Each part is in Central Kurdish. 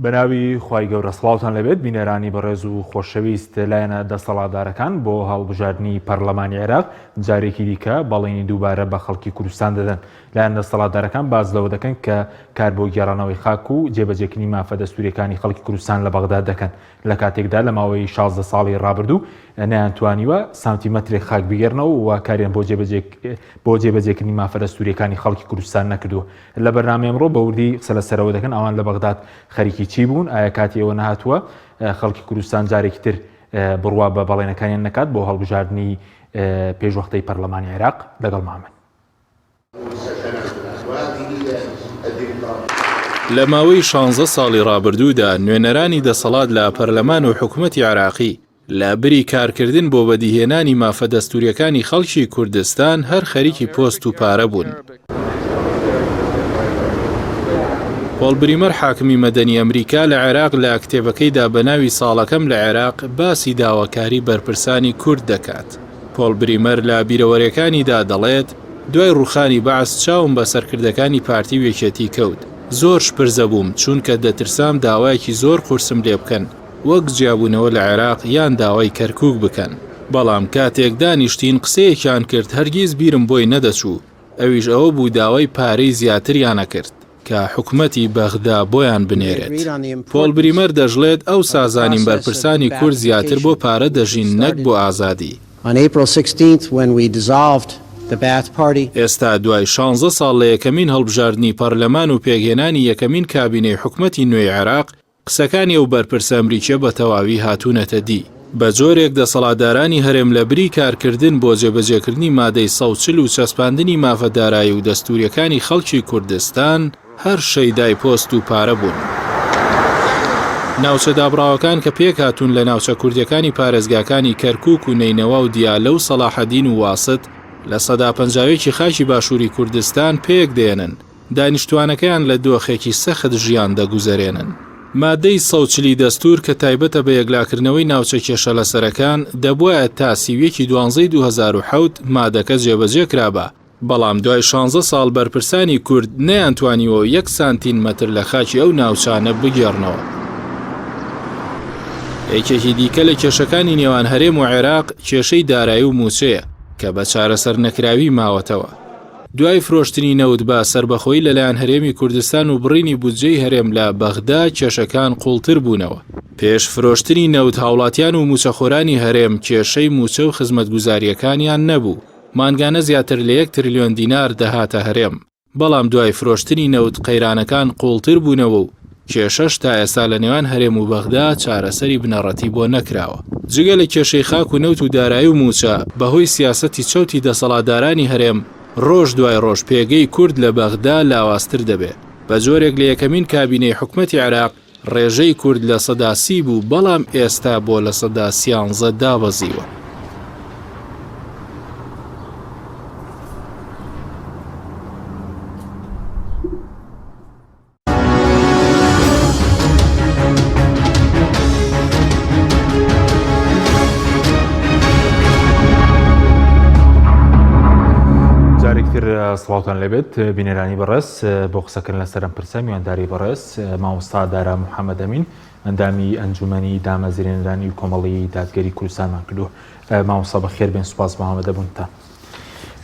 بەناوی خوای گەورە سڵاوتان لێبێت بینەرانی بەڕێز و خۆشەویست لایەنە دەسەڵاتدارەکان بۆ هەڵبژاردنی پەرلەمانی عێراق جارێکی دیکە بەڵێنی دووبارە بە خەڵکی کوردستان دەدەن لایەن دەسەڵاتدارەکان باس لەوە دەکەن کە کار بۆ گێڕانەوەی خاک و جێبەجێکردنی مافە دەستوریەکانی خەڵکی کوردستان لە بەغداد دەکەن لە کاتێکدا لە ماوەی 16 ساڵی ڕابردوو نەیانتوانیوە سانتیمەترێک خاک بگێڕنەوە و کاریان بۆ جێبەجێ بۆ جێبەجێکردنی مافە دەستوریەکانی خەڵکی کوردستان نەکردووە لە بەرنامەی ئەمڕۆ بە وردی قسە لەسەرەوە دەکەن ئەوان لە بەغداد خەریکی چی بوون ئایا کاتی ئەوە نەهاتووە خەڵکی کوردستان جارێکی تر بڕوا بە بەڵێنەکانیان نەکات بۆ هەڵبژاردنی پێشوەختەی پەرلەمانی عێراق لەگەڵ مامن. لە ماوەی شانزە ساڵی ڕابردوودا نوێنەرانی دەسەڵات لە پەرلەمان و حکومەتی عێراقی لە بری کارکردن بۆ بەدیهێنانی مافە دەستوریەکانی خەڵکی کوردستان هەر خەریکی پۆست و پارە بوون. پۆڵ بریمەر حاکمی مەدەنی ئەمریکا لە عێراق لە کتێبەکەیدا بە ناوی ساڵەکەم لە عێراق باسی داواکاری بەرپرسانی کورد دەکات. پۆڵ بریمەر لە بیرەوەریەکانیدا دەڵێت، دوای ڕووخانی بەعس چاوم بە سەرکردەکانی پارتی و یەکێتی کەوت، زۆر شپرزە بووم چونکە دەترسام داوایەکی زۆر قورسم لێبکەن، وەک جیابوونەوە لە عێراق یان داوای کەرکوک بکەن. بەڵام کاتێک دانیشتین قسەیەکیان کرد هەرگیز بیرم بۆی نەدەچوو، ئەویش ئەوە بوو داوای پارەی زیاتریان ئەکرد کە حکومەتی بەغدا بۆیان بنێرێت. پۆڵ بریمەر دەشڵێت ئەوسا زانیم بەرپرسانی کورد زیاتر بۆ پارە دەژین نەک بۆ ئازادی. ئێستا دوای شانزە ساڵ لە یەکەمین هەڵبژاردنی پەرلەمان و پێکهێنانی یەکەمین کابینەی حکومەتی نوێی عێراق، قسەکانی ئەو بەرپرسە ئەمریکیە بە تەواوی هاتوونەتە دی. بە جۆرێک دەسەڵاتدارانی هەرێم لە بری کارکردن بۆ جێبەجێکردنی مادەی 140 و چەسپاندنی مافە دارایی و دەستووریەکانی خەڵکی کوردستان هەر شەیدای پۆست و پارە بوون. ناوچە دابڕاوەکان کە پێکهاتوون لە ناوچە کوردیەکانی پارێزگاکانی کەرکوک و نەینەوا و دیالە و سەڵاحەدین و واسط 51% ی خاکی باشووری کوردستان پێکدێنن. دانیشتوانەکەیان لە دۆخێکی سەخت ژیان دەگوزەرێنن. مادەی 140 ی دەستوور کە تایبەتە بە یەکلاکردنەوەی ناوچە کێشەلەسەرەکان، دەبوایە تا 31 ی دوانزەی 2007 مادەکە جێبەجێ کرابا، بەڵام دوای شانزە ساڵ بەرپرسانی کورد نەیانتوانیوە یەک سانتین مەتر لە خاکی ئەو ناوچانە بگێڕنەوە. یەکێکی دیکە لە کێشەکانی نێوان هەرێم و عێراق کێشەی دارایی و مووچەیە کە بە چارەسەرنەکراوی ماوەتەوە. دوای فرۆشتنی نەوت بە سەربەخۆیی لەلایەن هەرێمی کوردستان و بڕینی بودجەی هەرێم لە بەغدا کێشەکان قوڵتر بوونەوە. پێش فرۆشتنی نەوت هاوڵاتیان و مووچەخۆرانی هەرێم کێشەی مووچە و خزمەتگوزارییەکانیان نەبوو، مانگانە زیاتر لە یەک ترلیۆن دینار دەهاتە هەرێم، بەڵام دوای فرۆشتنی نەوت قەیرانەکان قوڵتر بوونەوە و کێشەش تا ئێستا لە نێوان هەرێم و بەغدا چارەسەری بنەڕەتی بۆ نەکراوە. جگە لە کێشەی خاک و نەوت و دارایی و مووچە، بەهۆی سیاسەتی چەوتی دەسەڵاتدارانی هەرێم، ڕۆژ دوای ڕۆژ پێگەی کورد لە بەغدا لاوازتر دەبێ، بە جۆرێک لە یەکەمین کابینەی حکومەتی عێراق ڕێژەی کورد 30% بوو، بەڵام ئێستا بۆ 13% دابەزیوە. جارێکتر سڵاوتان لێبێت بینەرانی بەڕێز بۆ قسەکردن لەسەر ئەم پرسە میوانداری بەڕێز مامۆستا دارا محەممەد ئەمین ئەندامی ئەنجومەنی دامەزرێنرانی کۆمەڵی دادگەری کوردستانمان کردووە مامۆستا بەخێر بێن سوپاس بۆ ئامادەبوونتان.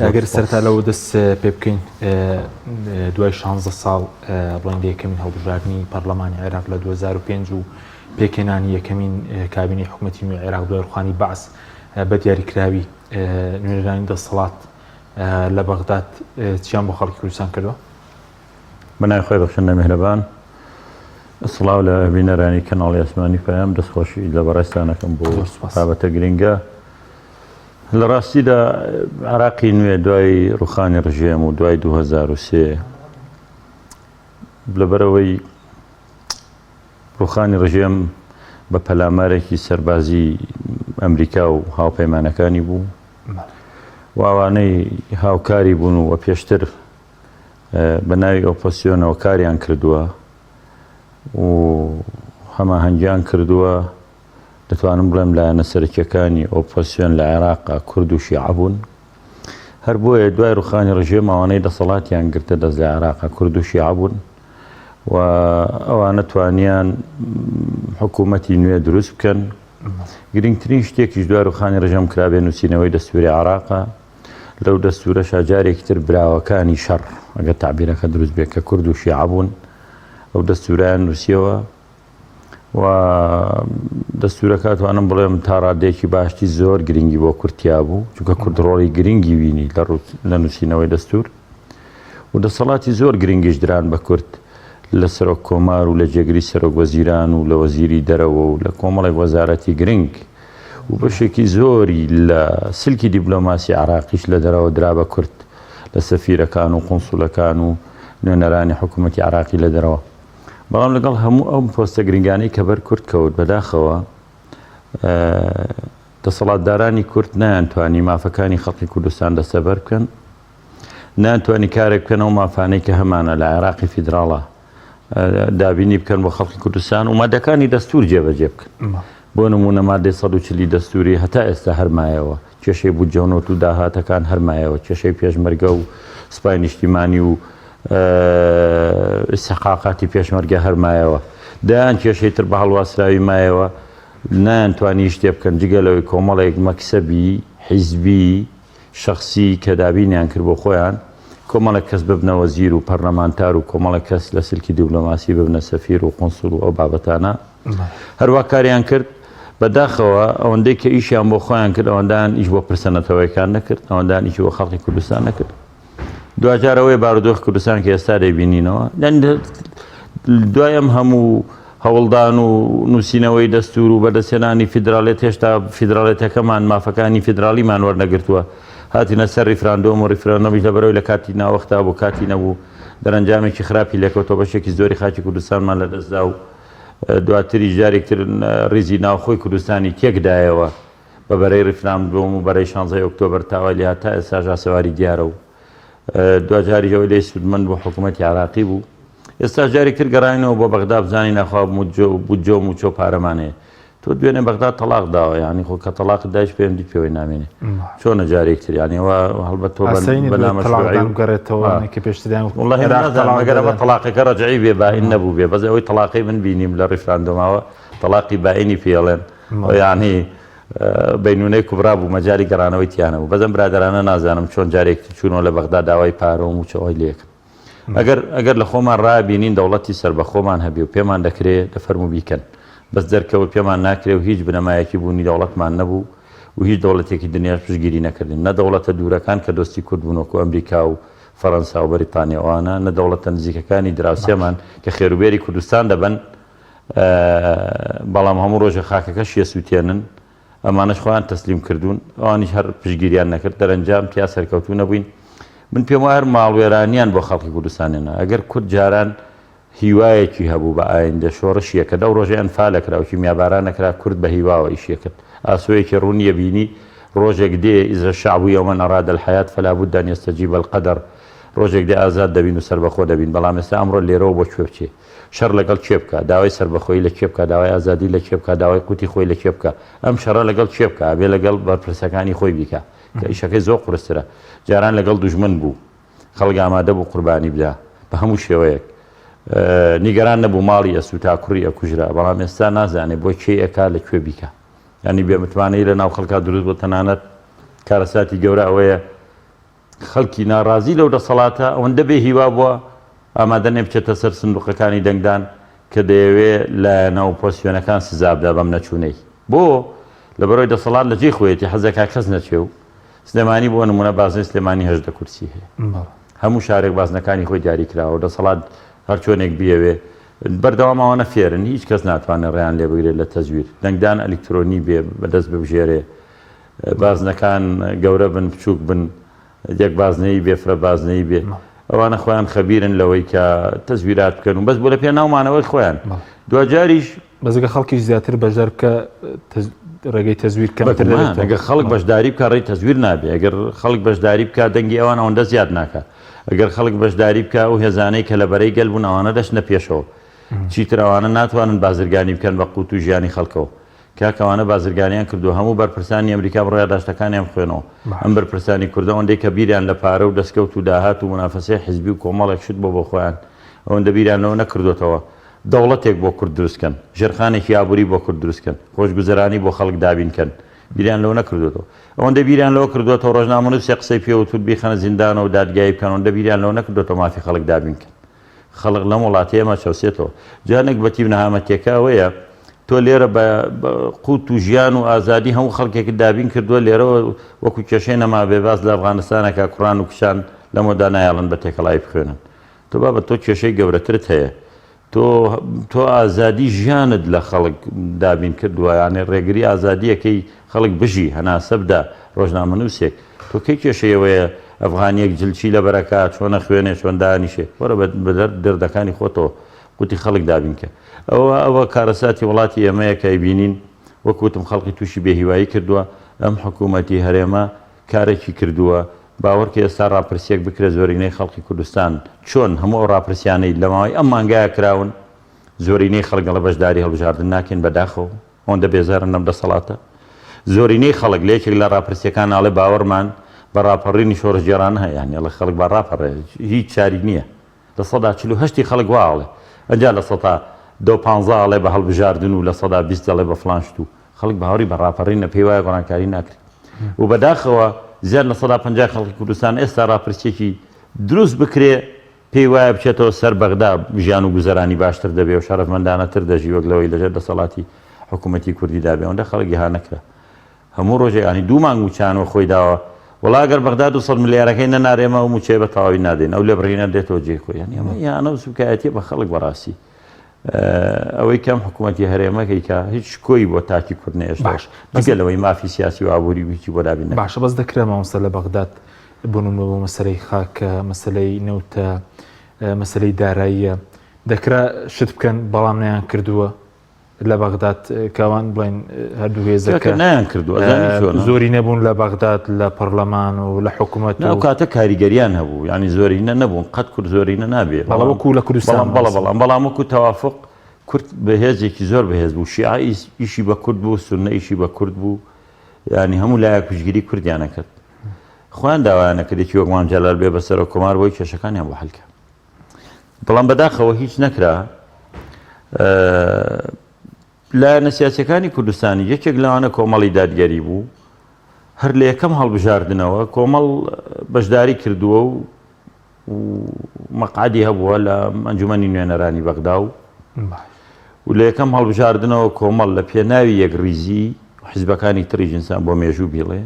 ئەگەر سەرتا لەوە دەست پێ بکەین دوای 16 ساڵ بڵێن لە یەکەمین هەڵبژاردنی پەرلەمانی عێراق لە 2005 و پێکهێنانی یەکەمین کابینەی حکوومەتی نوێی عێراق دوای ڕوخانی بەعس بە دیاریکراوی نوێنەرانی دەسەڵات لە بەغداد چیان بۆ خەڵکی کوردستان کردووە؟ بەناوی خۆی بەخشندە میهرەبان سڵاو لە بینەرانی کەناڵی ئاسمانی پەیام دەستخۆشی لە بەڕێزتانەکەم بۆ بابەتە گرنگە لە ڕاستیدا عراقی نوێ دوای ڕوخانی ڕژێم و دوای 2023 لەبەرەوەی ڕوخانی ڕژێم بە پەلامارێکی سەربازی ئەمریکا و هاوپەیمانەکانی بوو و ئەوانەی هاوکاری بوون و پێشتر بە ناوی ئۆپۆسیۆنەوە کاریان کردووە و هەماهەنگیان کردووە دەتوانم بڵێم لایەنە سەرەکیەکانی ئۆپۆسیۆن لە عێراق کورد و شیعە بوون. هەر بۆیە دوای ڕوخانی ڕژێم ئەوانەی دەسەڵاتیان گرتە دەست لە عێراق کورد و شیعە بوون. و ئەوانە توانیان حکوومەتی نوێ دروست بکەن. گرنگترین شتێکیش دوای ڕووخانی ڕژێم کرابێ نووسینەوەی دەستووری عێراقە. لەو دەستوورەشا جارێکی تر براوەکانی شەڕ، ئەگەر تەعبیرەکە دروست بێ، کە کورد و شیعە بوون، ئەو دەستوورەیان نووسیەوە و دەستوورەکە ئەتوانم بڵێم تا ڕادەیەکی باشتی زۆر گرنگی بۆ کورد تیا بوو، چونکە کورد ڕۆڵی گرنگی بینی لە نووسینەوەی دەستوور و دەسەڵاتی زۆر گرنگیش دران بە کورد لە سەرۆک کۆمار و لە جێگری سەرۆک وەزیران و لە وەزیری دەرەوە و لە کۆمەڵێک وەزارەتی گرنگ و بەشێکی زۆری لە سلکی دیبلۆماسی عراقیش لە دەرەوە درا بە کورد لە سەفیرەکان و قونسولەکان و نوێنەرانی حکوومەتی عراقی لە دەرەوە. بەڵام لەگەڵ هەموو ئەو پۆستە گرنگانەی کە بەر کورد کەوت بەداخەوە دەسەڵاتدارانی کورد نەیانتوانی مافەکانی خەڵکی کوردستان دەستەبەر بکەن، نەیانتوانی کارێک بکەن ئەو مافانەی کە هەمانە لە عێراقی فیدراڵە دابینی بکەن بۆ خەڵکی کوردستان و مادەکانی دەستور جێبەجێ بکەن. بۆ نموونە مادەی 140 دەستوری هەتا ئێستا هەر مایەوە، کێشەی بودجە و نەوت و داهاتەکان هەر مایەوە، کێشەی پێشمەرگە و سوپای نیشتیمانی و ئیستحقاقاتی پێشمەرگە هەر مایەوە، دەیان کێشەی تر بە هەڵواسراوی مایەوە، نەیانتوانی هیچ شتێ بکەن جگە لەوەی کۆمەڵێک مەکسەبی حیزبی شەخسی کە دابینیان کرد بۆ خۆیان، کۆمەڵێک کەس ببنە وەزیر و پەرلەمانتار و کۆمەڵێک کەس لە سلکی دیبلۆماسی ببنە سەفیر و قونسوڵ و ئەو بابەتانە. هەروا کاریان کرد. بەداخەوە ئەوەندەی کە ئیشیان بۆ خۆیان کرد ئەوەندان ئیش بۆ پرسە نەتەوەیەکان نەکرد، ئەوەندان ئیشی بۆ خەڵکی کوردستان نەکرد. دواجار ئەوەیە بارودۆخی کوردستان کە ئێستا دەیبینینەوە. دوای ئەم هەموو هەوڵدان و نووسینەوەی دەستور و بەدەستهێنانی فیدراڵێت هێشتا فیدراڵێتەکەمان مافەکانی فیدراڵیمان وەرنەگرتووە. هاتینە سەر ریفراندۆم و ریفراندۆمیش لەبەرئەوەی لە کاتی ناوەختا بوو کاتی نەبوو دەرەنجامێکی خراپی لێکەوتەوە بەشێکی زۆری خاکی کوردستانمان لەدەستدا و دواتریش جارێکتر ریزی ناوخۆی کوردستانی تێکدایەوە بە بەرەی ریفراندۆم و بەرەی شانزەی ئۆکتۆبەر تا وای لێهات تا ئێستاش ئاسەواری دیارە و دواجاریش ئەوەی لێی سوودمەند بوو حکوومەتی عێراقی بوو. ئێستاش جارێکتر گەڕاینەوە بۆ بەغدا بزانین ئاخوا بودجە و مووچە و پارەمان هەیە. تۆ دوێنێ بەغدا تەڵاق داوە یانی خۆ کە تەڵاقت دایش پەیوەندیت پێوەی نامێنێ. چۆنە جارێکتر یانی ئەوە هەڵبەت تۆ بە نامەشروعی بگەڕێتەوە کە پێشتریان وەڵڵاهی من نازانم ئەگەر ئەمە تەڵاقەکە ڕەجعی بێ بائین نەبوو بێ بەس ئەوەی تەڵاقەی من بینیم لە ڕیفراندۆماوە تەڵاقی بائینی پێڵێن یانی بەینونەی کوبرا بوو مەجالی گەڕانەوەی تیا نەبوو بەس ئەم برادەرانە نازانم چۆن جارێک چوونەوە لە بەغدا داوای پارە و مووچە ئەوەی لێکرد ئەگەر ئەگەر لە خۆمان ڕابینین دەوڵەتی سەربەخۆمان هەبێ و پێمان دەکرێ دەفەرموو بیکەن بەس دەرکەوت پێمان ناکرێ و هیچ بنەمایەکی بوونی دەوڵەتمان نەبوو و هیچ دەوڵەتێکی دنیاش پشتگیری نەکردین نە دەوڵەتە دوورەکان کە دۆستی کورد بوون وەکو ئەمریکا و فەرەنسا و بەریتانیا ئەوانە نە دەوڵەتە نزیکەکانی دراوسێمان کە خێروبێری کوردستان دەبەن بەڵام هەموو ڕۆژێ خاکەکەشی ئەسووتێنن، ئەمانەش خۆیان تەسلیم کردوون، ئەوانیش هەر پشتگیریان نەکرد، دەرەنجام تیا سەرکەوتوو نەبووین. من پێم وایە هەر ماڵوێرانیان بۆ خەڵکی کوردستان هێنا. ئەگەر کورد جاران هیوایەکی هەبوو بە ئایندە، شۆڕشی ئەکرد، ئەو ڕۆژەی ئەنفال ئەکرا و کیمیاباران ئەکرا، کورد بە هیواوە ئیشی ئەکرد، ئاسۆیەکی ڕوونی ئەبینی، ڕۆژێک دێ، اذا الشعب یوما اراد الحیاة فلا بد ان یستجیب القدر، ڕۆژێک دێ ئازاد دەبین و سەربەخۆ دەبین، بەڵام ئێستا ئەمڕۆ لێرەوە بۆ کوێ بچێ؟ شەڕ لەگەڵ کێ بکا؟ داوای سەربەخۆیی لە کێ بکا؟ داوای ئازادی لە کێ بکا؟ داوای قوتی خۆی لە کێ بکا؟ ئەم شەڕە لەگەڵ کێ بکا؟ ئەبێ لەگەڵ بەرپرسەکانی خۆی بیکا کە ئیشەکەی زۆر قورسترە. جاران لەگەڵ دوژمن بوو. خەڵک ئامادە بوو قوربانی بدا بە هەموو شێوەیەک. نیگەران نەبوو ماڵی ئەسووتا، کوڕی ئەکوژرا. بەڵام ئێستا نازانێ بۆ کێی ئەکا، لە کوێ بیکا. یانی بێمتمانەیی لە ناو خەڵکا دروست بووە. تەنانەت کارەساتی گەورە ئەوەیە خەڵکی ناڕازی لەو دەسەڵاتە ئەوەندە بێ هیوا بووە ئامادە نیە بچێتە سەر سندوقەکانی دەنگدان کە دەیەوێ لایەنە ئۆپۆزسیۆنەکان سزا بدا بەم نەچوونەی. بۆ؟ لەبەرئەوەی دەسەڵات لە جێی خۆیەتی حەز دەکا کەس نەچێ و سلێمانی بۆ نموونە بازنەی سلێمانی 18 کورسی هەیە. هەموو شارێک بازنەکانی خۆی دیاری کراوە و دەسەڵات هەرچۆنێک بیەوێ بەردەوام ئەوانە فێرن هیچ کەس ناتوانێ ڕێیان لێ بگرێت لە تەزویر. دەنگدان ئەلیکترۆنی بێ بەدەست ببژێرێ بازنەکان گەورە بن بچووک بن یەک بازنەیی بێ فرە بازنەیی بێ ئەوانە خۆیان خەبیرن لەوەی کە تەزویرات بکەن و بەس بۆ لە پێناو مانەوەی خۆیان دواجاریش بەزگە خەڵکیش زیاتر بەشدار بکە ڕێگەی تەزویر کەمتر دەبێت ئەگەر خەڵک بەشداری بکە ڕێی تەزویر نابێ ئەگەر خەڵک بەشداری بکە دەنگی ئەوان ئەوەندە زیاد ناکە ئەگەر خەڵک بەشداری بکە ئەو هێزانەی کە لە بەرەی گەل بوون ئەوانە دەچنە پێشەوە چیتر ئەوانە ناتوانن بازرگانی بکەن بە قوت و ژیانی خەڵکەوە کاک ئەوانە بازرگانیان کردووە هەموو بەرپرسانی ئەمریکا بڕۆ یاداشتەکانیان بخوێنەوە ئەم بەرپرسانی کوردە ئەوەندەی کە بیریان لە پارە و دەستکەوت و داهات و مونافەسەی حزبی و کۆمەڵێک شت بۆ بۆ خۆیان. ئەوەندە بیریان لەوە نەکردۆتەوە دەوڵەتێک بۆ کورد دروست کەن، ژێرخانێکی ئابووری بۆ کورد دروست کەن، خۆشگوزەرانی بۆ خەڵک دابین کەن، بیریان لەوە نەکردۆتەوە. ئەوەندە بیریان لەوە کردۆتەوە ڕۆژنامەنووسێک قسەی پێ وتوون بیخەنە زیندانەوە و دادگایی بکەن، ئەوەندە بیریان لەوە نەکردۆتەوە مافی خەڵک دابین کەن. خەڵک لەم وڵاتەی ئێمە چەوسێتەوە. جا نەگبەتی و نەهامەتیەکە ئەوەیە تۆ لێرە بە قوت و ژیان و ئازادی هەموو خەڵکێکت دابین کردووە، لێرەوە وەکو کێشەی نەمابێ باس لە ئەفغانستانەکە کوڕان و کچان لەمەدا نایەڵن بە تێکەڵاوی بخوێنن. تۆ بابە تۆ کێشەی گەورەترت هەیە. تۆ تۆ ئازادی ژیانت لە خەڵک دابین کردووە یانێ ڕێگری ئازادیەکەی خەڵک بژی هەناسە بدا ڕۆژنامەنووسێک تۆ کەی کێشەی ئەوەیە ئەفغانیەک جل چی لەبەرەکا چۆن ئەخوێنێ چۆن دانیشێ وەرە بە دەرد دەردەکانی خۆتەوە قوتی خەڵک دابین کە ئەوە ئەوە کارەساتی وڵاتی ئێمەیە کە ئەیبینین وەک وتم خەڵکی تووشی بێهیوایی کردووە ئەم حکوومەتی هەرێمە کارێکی کردووە باوەڕکە ئێستا ڕاپرسیەک بکرێت زۆرینەی خەڵکی کوردستان چۆن هەموو ئەو ڕاپرسیانەی لە ماوەی ئەم مانگایە کراون زۆرینەی خەڵک دەڵێ بەشداری هەڵبژاردن ناکەین بەداخەوە ئەوەندە بێزارن لەم دەسەڵاتە زۆرینەی خەڵک لە یەکێک لە ڕاپرسیەکان ئاڵێ باوەڕمان بە ڕاپەڕینی شۆڕشگێڕانە هەیە یانی ئەڵێ خەڵک با ڕاپەڕێ هیچ چاری نییە 48% ی خەڵک وا ئەڵێ ئەنجا لە 15% ئەڵێ بە هەڵبژاردن و 20% دەڵێ بە فڵان شت و خەڵک باوەڕی بە ڕاپەڕینە پێی وایە گۆڕانکاری ناکرێت و بەداخەوە زیاد 50% خەڵکی کوردستان ئێستا ڕاپرسیەکی دروست بکرێ پێی وایە بچێتەوە سەر بەغدا ژیان و گوزەرانی باشتر دەبێ و شەرەفمەندانەتر دەژی وەک لەوەی لەژێر دەسەڵاتی حکوومەتی کوردیدا بێ. ئەوەندە خەڵک ئیهانە کرا. هەموو ڕۆژێک یانی دوو مانگ مووچەیان وە خۆی داوە. وەڵا ئەگەر بەغدا 200 ملیارەکەی نەنارێ ئێمە ئەو مووچەیە بە تەواوی نادەین. ئەو لێبڕینە دێتەوە جێی خۆی. یانی ئەمە ئیهانە و سووکایەتییە بە خەڵک بەڕاستی. ئەوەی کەم حکوومەتی هەرێمەکەی کە هیچ شکۆی بۆ تاکی کورد نەهێشتەوە. باش. جگە لەوەی مافی سیاسی و ئابووری و هیچی بۆ دابین نەکرد. باشە بەس دەکرێ مامۆستا لە بەغداد بۆ نمونە بۆ مەسەلەی خاکە، مەسەلەی نەوتە، مەسەلەی داراییە، دەکرا شت بکەن بەڵام نەیان کردووە لە بەغداد کەوان بڵێن هەردوو هێزەکە نەیان کردووە زۆری نەبوون لە بەغداد لە پەرلەمان و لە حکوومەت ئەو کاتە کاریگەریان هەبوو ینی زۆرینە نەبوون قەت کورد زۆرینە نابێ بەڵام وەکو لە کوردستان بەڵە بەڵام بەڵام وەکو تەوافق کورد بەهێزێکی زۆر بەهێز بوو شیعە ئیشی بە کورد بوو سوننە ئیشی بە کورد بوو ینی هەموو لایەک پشتگیری کوردیانە کرد خۆیان داوایان نەکرد یەکی وەک مام جەلال بێ بە سەرۆک کۆمار بۆی کێشەکانیان بۆ حل کە بەڵام بەداخەوە هیچ نەکرا لایەنە سیاسەکانی کوردستانی یەکێک لەوانە کۆمەڵی دادگەری بوو هەر لە یەکەم هەڵبژاردنەوە کۆمەڵ بەشداری کردووە و مەقعدی هەبووە لە ئەنجومەنی نوێنەرانی بەغدا و و لە یەکەم هەڵبژاردنەوە کۆمەڵ لە پێناوی یەکڕیزی حیزبەکانی تری جنسان بۆ مێژوو بیڵێ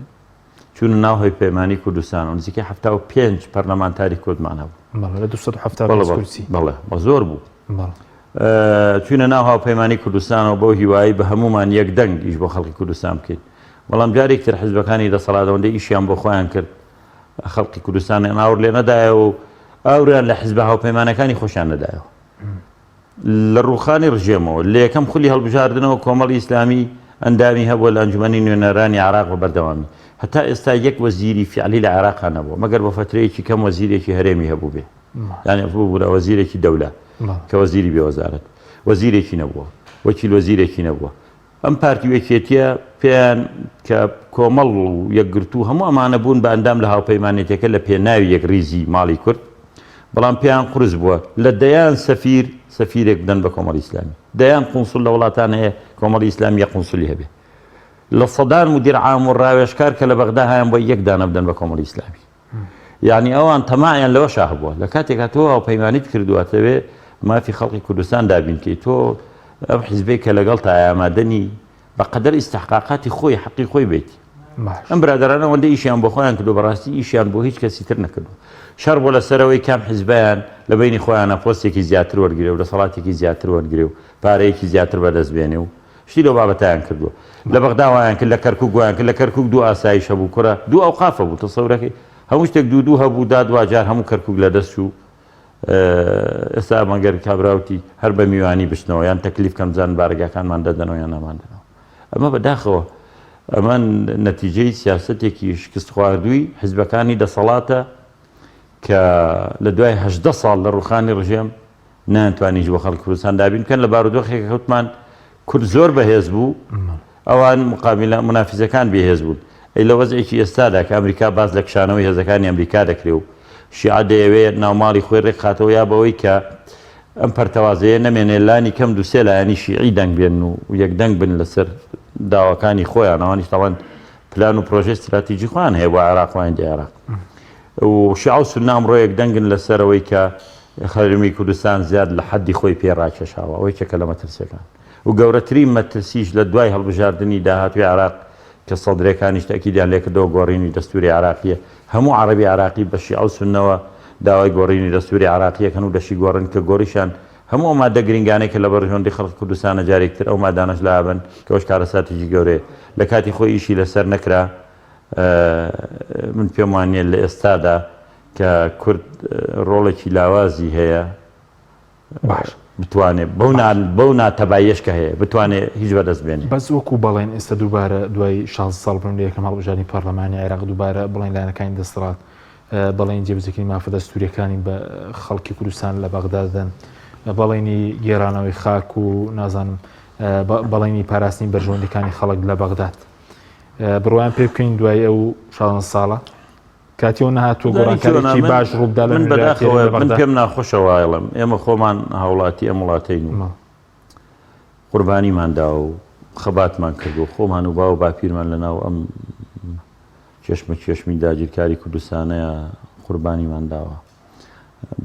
چوونە ناو هەیپەیمانی کوردستان و نزیکەی 75 پەرلەمانتاری کوردمان هەبوو. بەڵێ لە 275 کورسی. بەڵێ بە زۆر بوو. چوونە ناو هاوپەیمانی کوردستانەوە بەو هیوایی بە هەمومان یەک دەنگ ئیش بۆ خەڵکی کوردستان بکەین. بەڵام جارێک تر حزبەکانی دەسەڵات ئەوەندە ئیشیان بۆ خۆیان کرد خەڵکی کوردستانیان ئاور لێ نەدایەوە و ئاوریان لە حزبە هاوپەیمانەکانی خۆشیان نەدایەوە. لە ڕووخانی ڕژێمەوە، لە یەکەم خولی هەڵبژاردنەوە کۆمەڵی ئیسلامی ئەندامی هەبووە لە ئەنجومەنی نوێنەرانی عێراق بە بەردەوامی. هەتا ئێستا یەک وەزیری فیعلی لە عێراقا نەبووە، مەگەر بۆ فەترەیەکی کەم وەزیرێکی هەرێمی هەبووبێ، یانی ببورە وەزیرێکی دەولە کە وەزیری بێ وەزارەت، وەزیرێکی نەبووە، وەکیل وەزیرێکی نەبووە. ئەم پارتی و یەکێتیە پێیان کە کۆمەڵ و یەکگرتوو هەموو ئەمانە بوون بە ئەندام لە هاوپەیمانێتیەکە لە پێناوی یەکڕیزی ماڵی کورد، بەڵام پێیان قورس بووە لە دەیان سەفیر سەفیرێک بدەن بە کۆمەڵی ئیسلامی. دەیان قونسول لە وڵاتان هەیە کۆمەڵی ئیسلامی یەک قونسولی هەبێ. لە سەدان مودیر عام و ڕاوێژکار کە لە بەغدا هەیان بۆ یەک دانە بدەن بە کۆمەڵی ئیسلامی. یانی ئەوان تەماعیان لەوەشا هەبووە لە کاتێکا تۆ هاوپەیمانیت کردووە ئەتەوێ مافی خەڵکی کوردستان دابین کەی تۆ ئەم حیزبەی کە لەگەڵ تا ئامادەنی بە قەدەر ئیستحقاقاتی خۆی حەقی خۆی بیت ئەم برادرانە ئەوەندە ئیشیان بۆ خۆیان کردو بەڕاستی ئیشیان بۆ هیچ کەسی تر نەکردو شەڕ بۆ لەسەرەوەی کام حیزبیان لە بینی خۆیانە پۆستێکی زیاتر وەرگێ و دەسەڵاتێکی زیاتر وەرگێ و پارەیەکی زیاتر بەدەست بێنێ و شتی لەو بابەتەیان کردووە لە بەغدا وایان کرد لە کەرکوک وایان کرد لە کەرکوک دوو ئاسایش هەبوو کوڕە دوو ئەوقاف هەبوو تەسەورەکەی هەموو شتێک دوو دوو هەبوو دا دواجار هەموو کەرکوک لە دەست چوو ئێستا مەگەر کابراوتی هەر بە میوانی بچنەوە یان تەکلیف کەم زان بارگاکانمان دەدەنەوە یان ناماندنەوە ئەمە بەداخەوە ئەمە نەتیجەی سیاستێکی شکست خواردووی حزبەکانی دەسەڵاتە کە لە دوای هەدە ساڵ لە ڕوخانی ڕژێم نەیانتوانی هیچ بۆ خەڵکی کوردستان دابین بکەن لە بارودۆخێک کەوتمان کورد زۆر بەهێز بوو ئەوان مقابلە منافیزەکان بێهێز بوون ئەی لە وەزعێکی ئێستادا کە ئەمریکا باس لە کشانەوەی هێزەکانی ئەمریکا دەکرێ و شیعە دەیەوێ ناوماڵی خۆی ڕێکخاتەوە یا بەوەی کە ئەم پەرتەوازەیە نەمێنێ لانی کەم دوو سێ لایەنی شیعی دەنگ بێن و یەکدەنگ بن لەسەر داواکانی خۆیان، ئەوانیش تاوان پلان و پرۆژەی ستراتیجی خۆیان هەیە بۆ عێراق و ئایندەی عێراق. و شیعە و سوننە ئەمڕۆ یەکدەنگن لەسەر ئەوەی کە هەرێمی کوردستان زیاد لە حەدی خۆی پێ ڕاکێشاوە، ئەوە یەکێکە لە مەترسییەکان. و گەورەترین مەترسیش لە دوای هەڵبژاردنی داهاتووی عێراق کە سەدرەکانیش تەئکیدیان لێکردەوە گۆڕینی دەستووری عێراقییە، هەموو عەڕەبی عێراقی بە شیعە و سوننەوە داوای گۆڕینی دەستووری عێراقی ئەکەن و دەشیگۆڕن کە گۆڕیشیان هەموو ئەو ماددە گرنگانەی کە لە بەرژەوەندی خەڵکی کوردستانە جارێکی تر ئەو مادانەش لابەن کە ئەوەش کارەساتێکی گەورەیە لە کاتی خۆی ئیشی لەسەر نەکرا من پێم وانییە لە ئێستادا کە کورد ڕۆڵێکی لاوازی هەیە باش. بتوانێ بەو نا بەو ناتەباییەش کە هەیە بتوانێ هیچ بەدەست بێنێ. بەس وەکو بەڵێن ئێستا دووبارە دوای 16 ساڵ بم لە یەکەم هەڵبژاردنی پەرلەمانی عێراق دووبارە بڵێن لایەنەکانی دەسەڵات بەڵێنی جێبەجێکردنی مافە دەستووریەکانی بە خەڵکی کوردستان لە بەغدا دەدەن بەڵێنی گێرانەوەی خاک و نازانم بەڵێنی پاراستنی بەرژەوەندیەکانی خەڵک لە بەغداد بڕوایان پێ بکەین دوای ئەو 16 ساڵە کاتی ئەوە نەهاتووە گۆڕانکاریی باش ڕووبدا لە من بەداخەوە من پێم ناخۆشە وایڵم ئێمە خۆمان هاوڵاتی ئەم وڵاتەین و قوربانیمان دا و خەباتمان کردو خۆمان و باو باپیرمان لە ناو ئەم کێشمە کێشمی داگیرکاری کوردستانەیە قوربانیمان داوە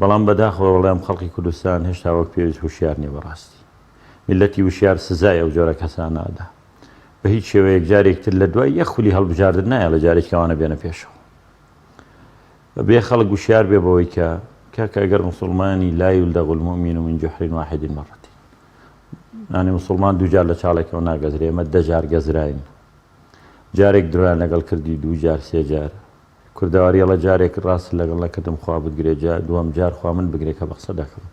بەڵام بەداخەوە وڵێم خەڵکی کوردستان هێشتا وەک پێویست هوشیار نییە بەڕاستی میلەتی وشیار سزای ئەو جۆرە کەسانە ئەدا بە هیچ شێوەیەک جارێک تر لە دوای یەک خولی هەڵبژاردن نایەڵێ جارێکی ئەوانە بێنە پێشەوە. بێ خەڵک وشیار بێ بەوەی کە کاکە ئەگەر مسلمانی لا یلدغ المؤمن من جحر واحد مرتين یانی مسلمان دوو جار لە چاڵێکەوە ناگەزرێ ئێمە دە جار گەزراین جارێک درۆیان لەگەڵ کردی دوو جار سێ جار کوردەواری ئەڵێ جارێک ڕاستت لەگەڵ نەکردم خوا بتگرێ جا دووەم جار خوا من بگرێ کە بە قسە دەکەم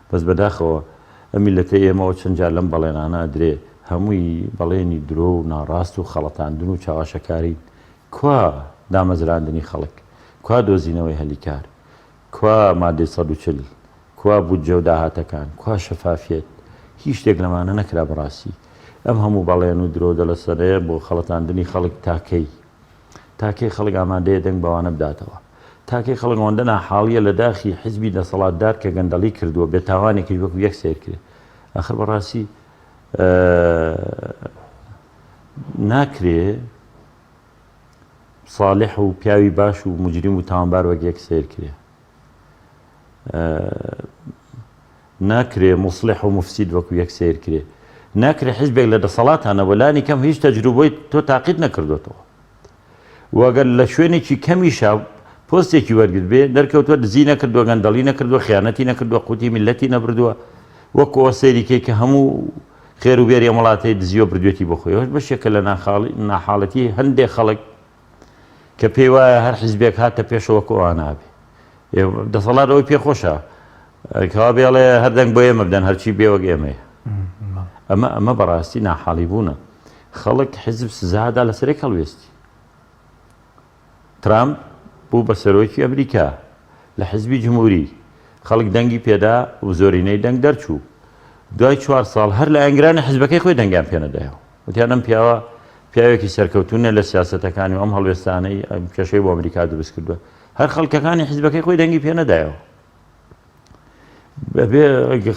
بەس بەداخەوە ئەم میللەتەی ئێمەوە چەند جار لەم بەڵێنانە ئەدرێ هەمووی بەڵێنی درۆ و ناڕاست و خەڵەتاندن و چاواشەکارین کوا دامەزراندنی خەڵک کوا دۆزینەوەی هەلی کار کوا مادەی 140 کوا بودجە و داهاتەکان کوا شەفافیەت هیچ شتێک لەمانە نەکرا بەڕاستی ئەم هەموو بەڵێن و درۆ و دەلەسەرەیە بۆ خەڵەتاندنی خەڵک تا کەی تا کەی خەڵک ئامادەیە دەنگ بەوانە بداتەوە؟ تا کەی خەڵک ئەوەندە ناحاڵییە لە داخی حیزبی دەسەڵاتدار کە گەندەڵی کردووە، بێتاوانێکیش وەکو یەک سەیر کرێ؟ ئاخر بەڕاستی ناکرێ ساڵح و پیاوی باش و موجریم و تاوانبار وەک یەک سەیر کرێ. ناکرێ موسڵیح و موفسید وەکو یەک سەیر کرێ. ناکرێ حیزبێک لە دەسەڵاتا نەبووە لانی کەم هیچ تەجروبەی تۆ تاقیت نەکردۆتەوە و گەر لە شوێنێکی کەمیشا پۆستێکی وەرگرت بێ دەرکەوتووە دزی نەکردووە گەندەڵی نەکردووە خیانەتی نەکردووە قوتی میللەتی نەبردووە وەکو ئەوە سەیری کەی کە هەموو خێر و بێری ئەم وڵاتەی دزیوە بردوێتی بۆ خۆی ئەوەش بەشێکە لە ناحاڵەتی هەندێک خەڵک کە پێی وایە هەر حیزبێک هاتە پێشەوە وەکو ئەوان ئابێ دەسەڵات ئەوەی پێ خۆشە کەوا بێڵێ هەر دەنگ بۆ ئێمە بدەن هەرچی بێ وەک ئێمەیە ئەمە ئەمە بەڕاستی ناحاڵی بوونە خەڵک حیزب سزادا لەسەرێک هەڵوێستی ترامپ بوو بە سەرۆکی ئەمریکا لە حزبی جمهوری خەڵک دەنگی پێدا و زۆرینەی دەنگ دەرچوو دوای چوار ساڵ هەر لایەنگرانی حزبەکەی خۆی دەنگیان پێنەدایەوە وتیان ئەم پیاوە پیاوێکی سەرکەوتوو نیە لە سیاسەتەکانی و ئەم هەڵوێستانەی کێشەی بۆ ئەمریکا دروست کردووە هەر خەڵکەکانی حیزبەکەی خۆی دەنگی پێ نەدایەوە بەبێ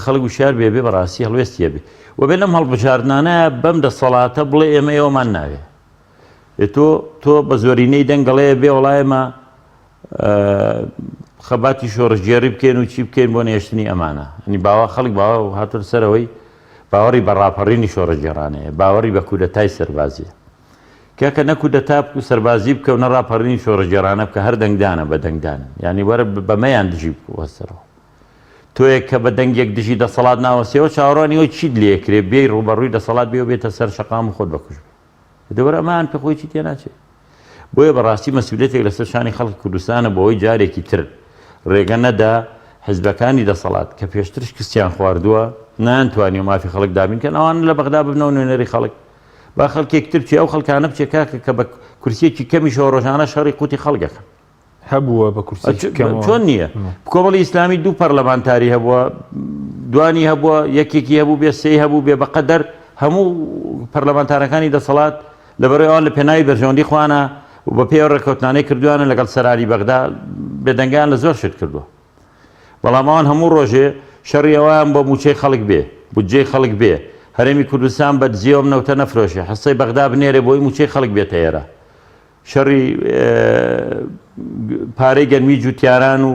خەڵک وشار بێ بێ بەڕاستی هەڵوێستیە بێ و بێ لەم هەڵبژاردنانە بەم دەسەڵاتە بڵێ ئێمە ئێوەمان ناوێ تۆ تۆ بە زۆرینەی دەنگەڵێ بێ وڵا ئێمە خەباتی شۆڕشگێڕی بکەین و چی بکەین بۆ نێشتنی ئەمانە ئەنی باوە خەڵک باوە هاتۆ سەرەوەی باوەڕی بە ڕاپەڕینی شۆڕشگێڕانەیە باوەڕی بە کودەتای سەربازیە کاکە نە کودەتا بکو سەربازی بکە و نە ڕاپەڕینی شۆڕشگێڕانە بکە هەر دەنگدانە بە دەنگدان یعنی وەرە بەمەیان دژی بوەستەرەوە تۆیەک کە بە دەنگێک دژی دەسەڵات ناوەستیەوە چاوەڕوانی ئەوەی چیت لێکرێ بێی ڕووبەڕووی دەسەڵات بێ و بێتە سەر شەقام و خۆت بەکوژ بێ دەوەرە ئەمەیان پێ خۆی چی تێناچێ بۆیە بەڕاستی مەسئولیەتێک لەسەر شانی خەڵکی کوردستانە بۆ ئەوەی جارێکی تر ڕێگە نەدا حزبەکانی دەسەڵات کە پێشتر شکستیان خواردووە نەیانتوانیوە مافی خەڵک دابین کەن ئەوان لە بەغدا ببنەوە نوێنەری خەڵک با خەڵکێک تر بچێ ئەو خەڵکانە بچێ کاکە کە بە کورسیەکی کەمیشەوە ڕۆژانە شەڕی قوتی خەڵک ئەکەن. هەبووە بە کورسیەکی کەمەوە. چۆن نییە؟ کۆمەڵی ئیسلامی دوو پەرلەمانتاری هەبووە، دوانی هەبووە، یەکێکی هەبوو بێ، سێی هەبوو بێ، بەقەدەر هەموو پەرلەمانتارەکانی دەسەڵات لەبەرئەوەی ئەوان لە پێناوی بەرژەوەندی خۆیانە و بە پێی ئەو ڕێککەوتنانەی کردویانە لەگەڵ سەرانی بەغدا بێدەنگیان لە زۆر شت کردووە. بەڵام ئەوان هەموو ڕۆژێ شەڕی ئەوەیان بۆ مووچەی خەڵک بێ، بودجەی خەڵک بێ، هەرێمی کوردستان بە دزیەوە ئەم نەوتە نەفرۆشێ، حسەی بەغدا بنێرێ بۆی مووچەی خەڵک بێتە ئێرە. شەڕی پارەی گەنمی جوتیاران و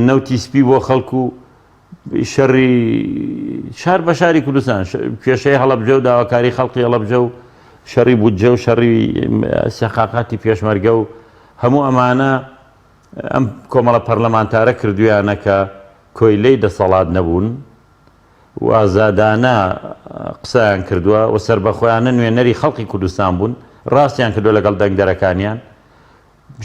نەوتی سپی بۆ خەڵک و شەڕی شار بە شاری کوردستان، کێشەی هەڵەبجە و داواکاری خەڵکی هەڵەبجە و شەڕی بودجە و شەڕی سەقاقاتی پێشمەرگە و هەموو ئەمانە ئەم کۆمەڵە پەرلەمانتارە کردویانە کە کۆیلەی دەسەڵات نەبوون و ئازادانە قسەیان کردووە و سەربەخۆیانە نوێنەری خەڵکی کوردستان بوون، ڕاستیان کردووە لەگەڵ دەنگدەرەکانیان.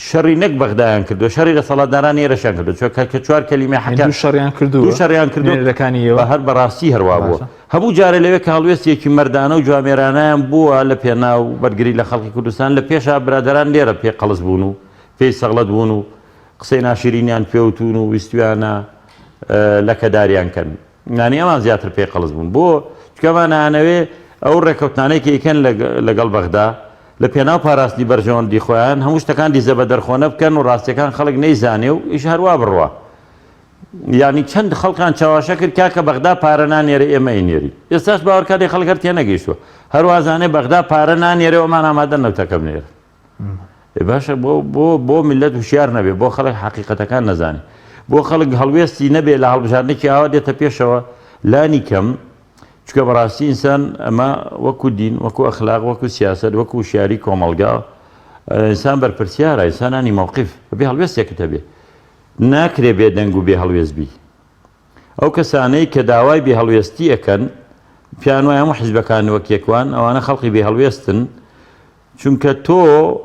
شەڕی نەک بەغدایان کردووە، شەڕی دەسەڵاتدارانی ئێرەشیان کردووە. چونکە کە چوار کەلیمەی حەقیان دوو شەڕیان کردووە، دوو شەڕیان کردووە، نوێنەرەکانی ئێوە؟ بە هەر بەڕاستی هەر وا بووە. باشە. هەموو جارێ لەوێ کە هەڵوێستێکی مەردانە و جوامێرانەیان بووە لە پێناو بەرگری لە خەڵکی کوردستان، لە پێشا برادەران لێرە پێ قەڵس بوون و پێی سەغڵەت بوون و قسەی ناشیرینیان پێ وتوون و ویستویانە لەکەداریان کەن. یانی ئەوان زیاتر پێی قەڵس بوون. بۆ؟ چونکە ئەوان ئەیانەوێ ئەو ڕێکەوتنانەی کە ئەیکەن لەگەڵ بەغدا لە پێناو پاراستنی بەرژەوەندی خۆیان هەموو شتەکان دیزە بە دەرخۆنە بکەن و ڕاستیەکان خەڵک نەیزانێ و ئیش هەروا بڕوا. یانی چەند خەڵکان چەواشە کرد کاکە بەغدا پارە نانێرێ ئێمە ئەینێرین. ئێستاش باوەڕکە دەی خەڵک هەر تێنەگەیشتووە. هەروا زانێ بەغدا پارە نانێرێ و ئەمان ئامادەن نەوتەکە بنێرن. باشە بۆ بۆ بۆ میللەت هوشیار نەبێ بۆ خەڵک حەقیقەتەکان نەزانێ بۆ خەڵک هەڵوێستی نەبێ لە هەڵبژاردنێکی ئاوا دێتە پێشەوە لانی کەم چونکە بەڕاستی ئینسان ئەمە وەکو دین وەکو ئەخلاق وەکو سیاسەت وەکو وشیاری کۆمەڵگا ئینسان بەرپرسیارە ئینسانانی مەوقف بێ هەڵوێستێکت هەبێ ناکرێ بێدەنگ و بێ هەڵوێست بی ئەو کەسانەی کە داوای بێ هەڵوێستی ئەکەن پێیان وایە هەموو حیزبەکان وەک یەکوان ئەوانە خەڵقی بێ هەڵوێستن چونکە تۆ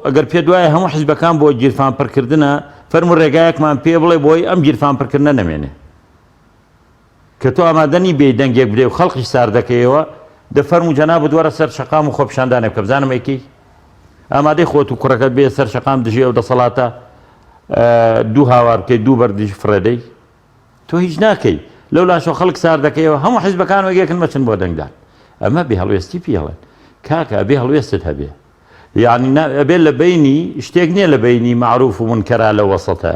ئەگەر پێت وایە هەموو حیزبەکان بۆ گیرفان پڕکردنە فەرموو ڕێگایەکمان پێ بڵێ بۆی ئەم گیرفان پڕکردنە نەمێنێ کە تۆ ئامادە نی بێی دەنگێک بدەی و خەڵقیش ساردەکەیەوە دە فەرموو جەنابت وەرە سەر شەقام و خۆپیشاندانێ بکە بزانم ئەیکەی ئامادەی خۆت و کوڕەکەت بێ سەر شەقام دژی ئەو دەسەڵاتە دوو هاوار بکەی دوو بەردیش فڕێدەی تۆ هیچ ناکەی لەو لاشەوە خەڵک سارد دەکەیەوە هەموو حیزبەکان وەک یەکن مەچن بۆ دەنگدان ئەمە بێ هەڵوێستی پێڵێن کاکە ئەبێ هەڵوێستت هەبێ یعنی ئەبێ لە بینی شتێک نییە لە بینی معروف و منکەرا لە وەسەتە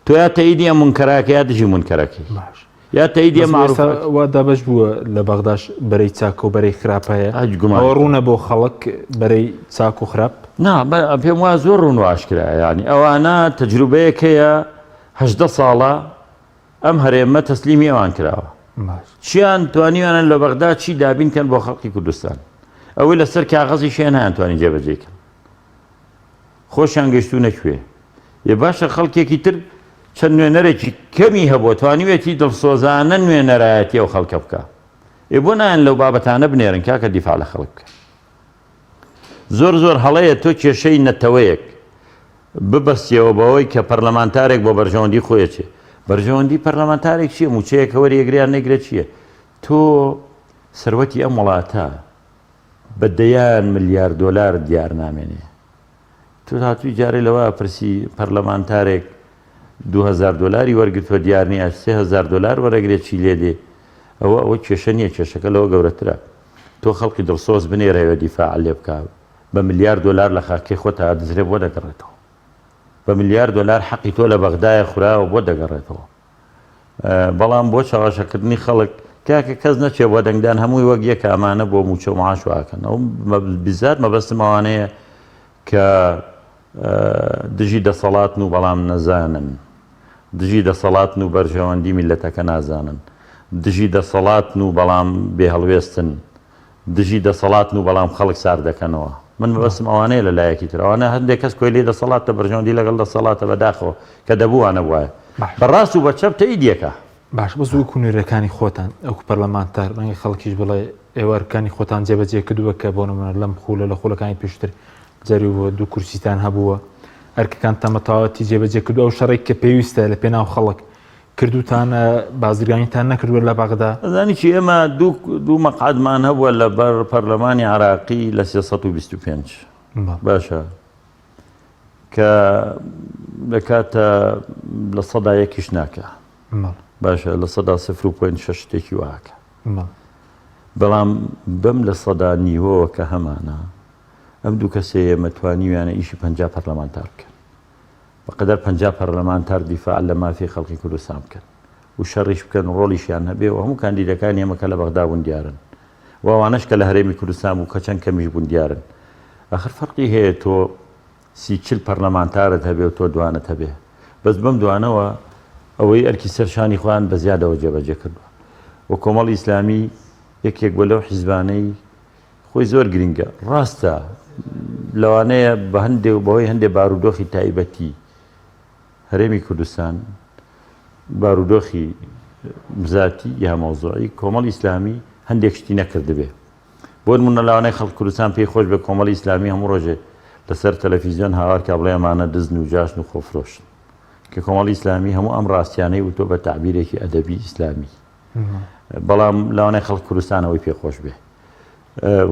تۆ یا تەیدی ئەم منکەراکە یا دژی منکەرەکەی باش یا تەیدی ئەم معروف وا دابەش بووە لە بەغداش بەرەی چاکە و بەرەی خراپ هەیە ئەوە ڕوونە بۆ خەڵک بەرەی چاک و خراپ نا پێم وا زۆر ڕوون و ئاشکرایە یعنی ئەوانە تەجروبەیەک هەیە 18 ساڵە ئەم هەرێمە تەسلیمی ئەوان کراوە. چیان توانیویانە لە بەغدا چی دابین کەن بۆ خەڵکی کوردستان؟ ئەوەی لەسەر کاغەزیش هەیە نەیانتوانی جێبەجێی کەن. خۆشیان گەیشتوونە کوێ؟ ئێ باشە خەڵکێکی تر چەند نوێنەرێکی کەمی هەبووە توانیوێتی دڵسۆزانە نوێنەرایەتی ئەو خەڵکە بکا. ئێ بۆ نایەن لەو بابەتانە بنێرن کاکە دیفاع لە خەڵک بکەن؟ زۆر زۆر هەڵەیە تۆ کێشەی نەتەوەیەک ببەستیەوە بەوەی کە پەرلەمانتارێک بۆ بەرژەوەندی خۆی ئەچێ. بەرژەوەندی پەرلەمانتارێک چیە؟ موچەیەکە وەریەگرێ یان نەیگرێ چیە؟ تۆ سەروەتی ئەم وڵاتە بە دەیان ملیار دۆلار دیار نامێنێ. تۆ هاتووی جارێ لەوە ئەپرسی پەرلەمانتارێک 2000 دۆلاری وەرگرتووە دیار نییە 3000 دۆلار وەرەگرێ چی لێ دێ ئەوە ئەوە کێشە نییە کێشەکە لەوە گەورەترە تۆ خەڵکی دڵسۆز بنێرەوە دیفاع لێ بکە بە ملیار دۆلار لە خاکەکەی خۆتا ئەدزرێ بۆ دەگەڕێتەوە؟ بە ملیار دۆلار حەقی تۆ لە بەغدایە خوراوە بۆ دەگەڕێتەوە؟ بەڵام بۆ چەواشەکردنی خەڵک کاکە کەس نەچێ بۆ دەنگدان هەمووی وەک یەکە ئەمانە بۆ موچە و معاش واکەن ئەو بزات مەبەستم ئەوانەیە کە دژی دەسەڵاتن و بەڵام نەزانن دژی دەسەڵاتن و بەرژەوەندی میلەتەکە نازانن دژی دەسەڵاتن و بەڵام بێهەڵوێستن دژی دەسەڵاتن و بەڵام خەڵک سارد دەکەنەوە. من مەبەستم ئەوانەیە لە لایەکی تر ئەوانە هەندێک کەس کۆیلەی دەسەڵاتە بەرژەوەندی لەگەڵ دەسەڵاتە بە داخەوە کە دەبوو وا نەبوایە بە ڕاست و بە چەپ تەئید یەکە. باشە بەس وەکو نوێنەرەکانی خۆتان وەکو پەرلەمانتار ڕەنگە خەڵکیش بڵێ ئێوە ئەرکانی خۆتان جێبەجێ کردووە کە بۆ نمونە لەم خولە لە خولەکانی پێشتر جاری بووە دوو کورسیتان هەبووە ئەرکەکانتان بە تەواوەتی جێبەجێ کردووە ئەو شەڕێک کە پێویستە لە پێناو خەڵک کردوتانە بازرگانیتان نەکردووە لە بەغدا؟ ئەزانی چی ئێمە دوو دوو مەقعەدمان هەبووە لە بەر پەرلەمانی عراقی لە 325 باشە کە دەکاتە لە سەدا یەکیش ناکە باشە لە سەدا سفر و point شەش شتێکی واکە بەڵام بەم لە سەدا نیوەوە کە هەمانە ئەم دوو کەسەیە ئێمە توانیویانە ئیشی 50 پەرلەمانتار بکەن بەقەدەر 50 پەرلەمانتار دیفاع لە مافی خەڵکی کوردستان بکەن. و شەڕیش بکەن و ڕۆڵیشیان هەبێ و هەموو کاندیدەکانی ئێمە کە لە بەغدا بوون دیارن و ئەوانەش کە لە هەرێمی کوردستان بوو کە چەند کەمیش بوون دیارن. ئاخر فەرقی هەیە تۆ سی چل پەرلەمانتارت هەبێ و تۆ دوانت هەبێ. بەس بەم دوانەوە ئەوەی ئەرکی سەر شانی خۆیان بە زیادەوە جێبەجێ کردووە و کۆمەڵی ئیسلامی یەکێک بووە لەو حیزبانەی خۆی زۆر گرینگە. ڕاستە لەوانەیە بە هەندێ و بەهۆی هەندێ بارودۆخی تایبەتی هەرێمی کوردستان بارودۆخی زاتی یا مەوزوعی کۆمەڵی ئیسلامی هەندێک شتی نەکردبێ. بۆ نمونە لەوانەیە خەڵک کوردستان پێی خۆش بێ کۆمەڵی ئیسلامی هەموو ڕۆژێ لەسەر تەلەفیزیۆن هاوار کا بڵێ ئەمانە دزن و جاشن و خۆفرۆشن کە کۆمەڵی ئیسلامی هەموو ئەم ڕاستیانەی وتۆ بە تەعبیرێکی ئەدەبی ئیسلامی بەڵام لەوانەیە خەڵک کوردستان ئەوەی پێ خۆش بێ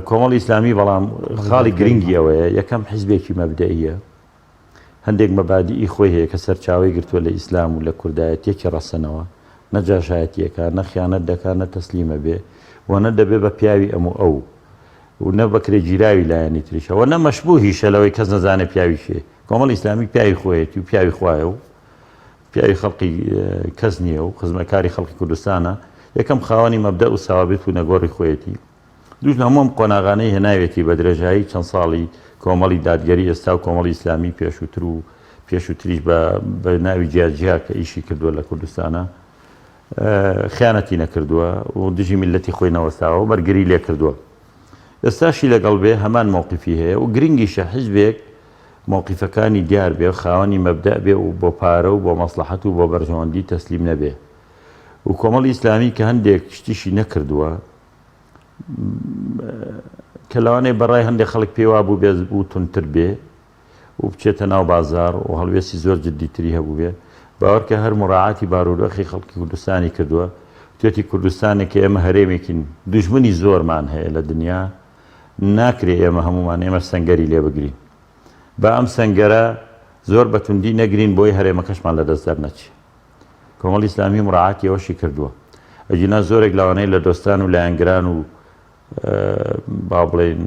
کۆمەڵی ئیسلامی بەڵام خاڵی گرنگی ئەوەیە یەکەم حیزبێکی مەبدەئیە هەندێک مەبادیئی خۆی هەیە کە سەرچاوەی گرتووە لە ئیسلام و لە کوردایەتیەکی ڕەسەنەوە، نە جاشایەتیەکا، نە خیانەت دەکا، نە تەسلیم ئەبێ و نە دەبێ بە پیاوی ئەم و ئەو و نە بەکرێگیراوی لایەنی تریشە و نە مەشبوهیشە لەوەی کەس نەزانێ پیاوی کێ. کۆمەڵی ئیسلامی پیاوی خۆیەتی و پیاوی خوایە و پیاوی خەڵقی کەس نییە و خزمەکاری خەڵکی کوردستانە. یەکەم خاوەنی مەبدەئ و سەوابت و نەگۆڕی خۆیەتی. دووش لە هەموو ئەم قۆناغانەی هێناوێتی بە درێژایی چەند ساڵی کۆمەڵی دادگەری ئێستا و کۆمەڵی ئیسلامی پێشووتر و پێشووتریش بە بە ناوی جیا جیا کە ئیشی کردووە لە کوردستانە خیانەتی نەکردووە و دژی میللەتی خۆی نەوەستاوە و بەرگری لێ کردووە. ئێستاشی لەگەڵ بێ هەمان مەوقیفی هەیە و گرنگیشە حیزبێک مەوقیفەکانی دیار بێ و خاوەنی مەبدەئ بێ و بۆ پارە و بۆ مەسڵەحەت و بۆ بەرژەوەندی تەسلیم نەبێ و کۆمەڵی ئیسلامی کە هەندێک شتیشی نەکردووە کە لەوانەیە بەڕای هەندێک خەڵک پێی وابوو بێ و توندتر بێ و بچێتە ناو بازاڕ و هەڵوێستی زۆر جددیتری هەبوو بێ باوەڕکە هەر مراعاتی بارودۆخی خەڵکی کوردستانی کردووە توێتی کوردستانێک کە ئێمە هەرێمێکین دوژمنی زۆرمان هەیە لە دنیا ناکرێ ئێمە هەمومان ئێمە سەنگەری لێ بگرین با ئەم سەنگەرە زۆر بەتوندی نەگرین بۆی هەرێمەکەشمان لەدەست دەرنەچێ کۆمەڵی ئیسلامی مراعاتی ئەوەشی کردووە. ئەگینا زۆرێک لەوانەیە لە دۆستان و لایەنگران و با بڵێین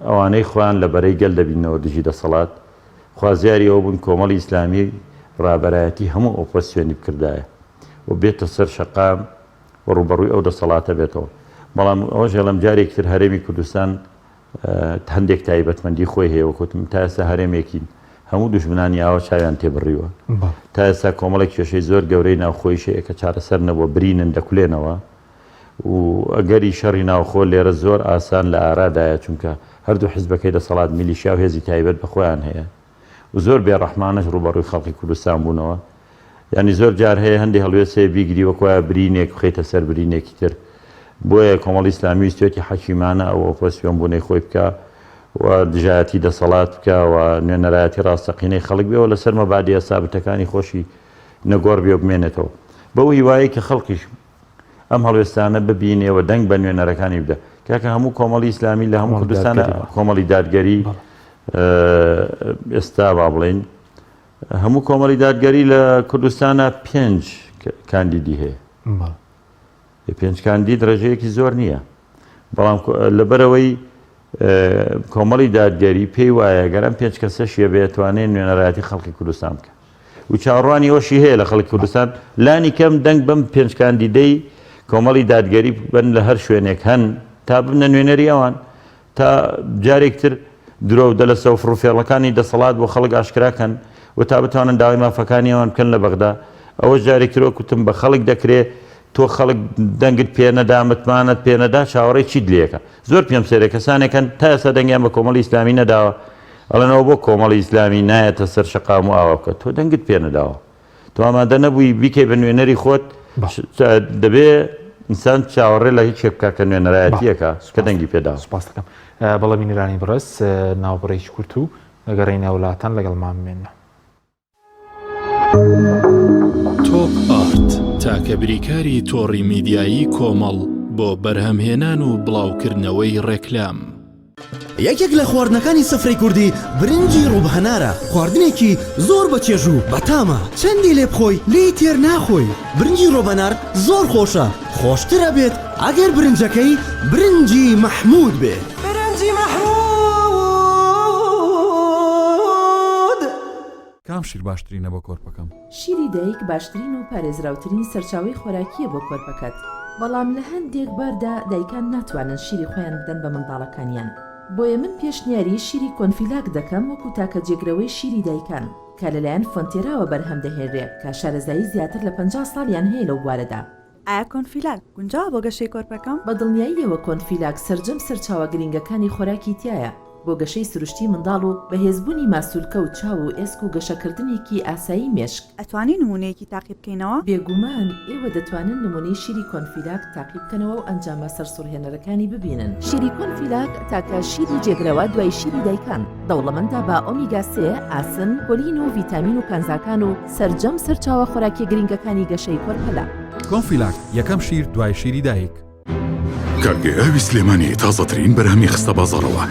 ئەوانەی خۆیان لە بەرەی گەل دەبینەوە دژی دەسەڵات، خوازیاری ئەوە بوون کۆمەڵی ئیسلامی ڕابەرایەتی هەموو ئۆپۆزسیۆنی بکردایە و بێتە سەر شەقام و ڕووبەڕووی ئەو دەسەڵاتە بێتەوە. بەڵام ئەوەش ئەڵێم جارێکی تر هەرێمی کوردستان هەندێک تایبەتمەندی خۆی هەیە وەک وتم تا ئێستا هەرێمێکین هەموو دوژمنانی ئاوا چاویان تێبڕیوە تا ئێستا کۆمەڵێک کێشەی زۆر گەورەی ناوخۆیش هەیە کە چارەسەر نەبووە برینن دەکولێنەوە و ئەگەری شەڕی ناوخۆ لێرە زۆر ئاسان لە ئارادایە چونکە هەردوو حزبەکەی دەسەڵات میلیشیا و هێزی تایبەت بە خۆیان هەیە و زۆر بێ ڕەحمانەش ڕووبەڕووی خەڵکی کوردستان بوونەوە یانی زۆر جار هەیە هەندێ هەڵوێست هەیە بیگری وەک وایە برینێک بخەیتە سەر برینێکی تر بۆیە کۆمەڵی ئیسلامی ویستویەتی حەکیمانە ئەو ئۆپۆزسیۆن بوونەی خۆی بکا و دژایەتی دەسەڵات بکا و نوێنەرایەتی ڕاستەقینەی خەڵک بێ و لەسەر مەبادیە سابتەکانی خۆشی نەگۆڕ بێ و بمێنێتەوە بەو هیوایەی کە خەڵکیش ئەم هەڵوێستانە ببینێ و دەنگ بە نوێنەرەکانی بدە کاکە هەموو کۆمەڵی ئیسلامی لە هەموو کوردستانە کۆمەڵی دادگەری ئێستا با بڵێین هەموو کۆمەڵی دادگەری لە کوردستانە پێنج کاندیدی هەیە پێنج کاندید ڕێژەیەکی زۆر نییە بەڵام لەبەرەوەی کۆمەڵی دادگەری پێی وایە گەر ئەم پێنج کەسەش یە بێتوانێت نوێنەرایەتی خەڵکی کوردستان بکە و چاوەڕوانی ئەوەشی هەیە لە خەڵکی کوردستان لانی کەم دەنگ بەم پێنج کاندیدەی کۆمەڵی دادگەری بن لە هەر شوێنێک هەن تا ببنە نوێنەری ئەوان تا جارێک تر درۆ و دەلەسە و فڕوفێڵەکانی دەسەڵات بۆ خەڵک ئاشکرا کەن و تا بتوانن داوای مافەکانی ئەوان بکەن لە بەغدا ئەوەش جارێک تر وەک وتم بە خەڵک دەکرێ تۆ خەڵک دەنگت پێ نەدا متمانەت پێ نەدا چاوەڕێی چیت لێکە زۆر پێم سەیرە کەسانێک هەن تا ئێستا دەنگیان بە کۆمەڵی ئیسلامی نەداوە ئەڵێنەوە بۆ کۆمەڵی ئیسلامی نایەتە سەر شەقام و ئاوا بکە تۆ دەنگت پێ نەداوە تۆ ئامادە نەبووی بیکەی بە نوێنەری خۆت دەبێ ئینسان چاوەڕێ لە هیچێک بکە کە نوێنەرایەتیەکە کە دەنگی پێدا سپاس دەکەم بەڵێ بینەرانی بەڕێز ناوبڕێکی کورت و دەگەڕێینەوە لاتان لەگەڵمان بمێننەوە. تۆپ ئارت تاکە بریکاری تۆڕی میدیایی کۆمەڵ بۆ بەرهەمهێنان و بڵاوکردنەوەی ڕێکلام. یەکێک لە خواردنەکانی سفرەی کوردی برنجی ڕووب هەنارە، خواردنێکی زۆر بە چێژ و بەتامە، چەندی لێ بخۆی لێی تێر ناخۆی، برنجی ڕۆبەنار زۆر خۆشە، خۆشتر ئەبێت ئەگەر برنجەکەی برنجی مەحموود بێ. برنجی مەحموود. کام شیر باشترینە بۆ کۆرپەکەم؟ شیری دایک باشترین و پارێزراوترین سەرچاوەی خۆراکییە بۆ کۆرپەکەت، بەڵام لە هەندێک باردا دایکان ناتوانن شیری خۆیان بدەن بە منداڵەکانیان، بۆیە من پێشنیاری شیری کۆنفیلاک دەکەم وەکو تاکە جێگرەوەی شیری دایکان کە لەلایەن فۆنتێراوە بەرهەم دەهێنرێ کە شارەزایی زیاتر لە 50 ساڵیان هەیە لەو بوارەدا. ئایا کۆنفیلاک گونجاوە بۆ گەشەی کۆرپەکەم؟ بە دڵنیاییەوە کۆنفیلاک سەرجەم سەرچاوە گرینگەکانی خۆراکی تیایە بۆ گەشەی سروشتی منداڵ و بەهێزبوونی ماسولکە و چاو و ئێسک و گەشەکردنێکی ئاسایی مێشک. ئەتوانی نموونەیەکی تاقی بکەینەوە؟ بێگومان ئێوە دەتوانن نموونەی شیری کۆنفیلاک تاقی بکەنەوە و ئەنجامە سەرسوڕهێنەرەکانی ببینن. شیری کۆنفیلاک تاکە شیری جێگرەوە دوای شیری دایکان، دەوڵەمەندە بە ئۆمیگا سێ، ئاسن، کۆلین و ڤیتامین و کانزاکان و سەرجەم سەرچاوە خۆراکیە گرنگەکانی گەشەی کۆرپەلە. کۆنفیلاک، یەکەم شیر دوای شیری دایک. کارگەی ئاوی سلێمانی تازەترین بەرهەمی خستە بازاڕەوە.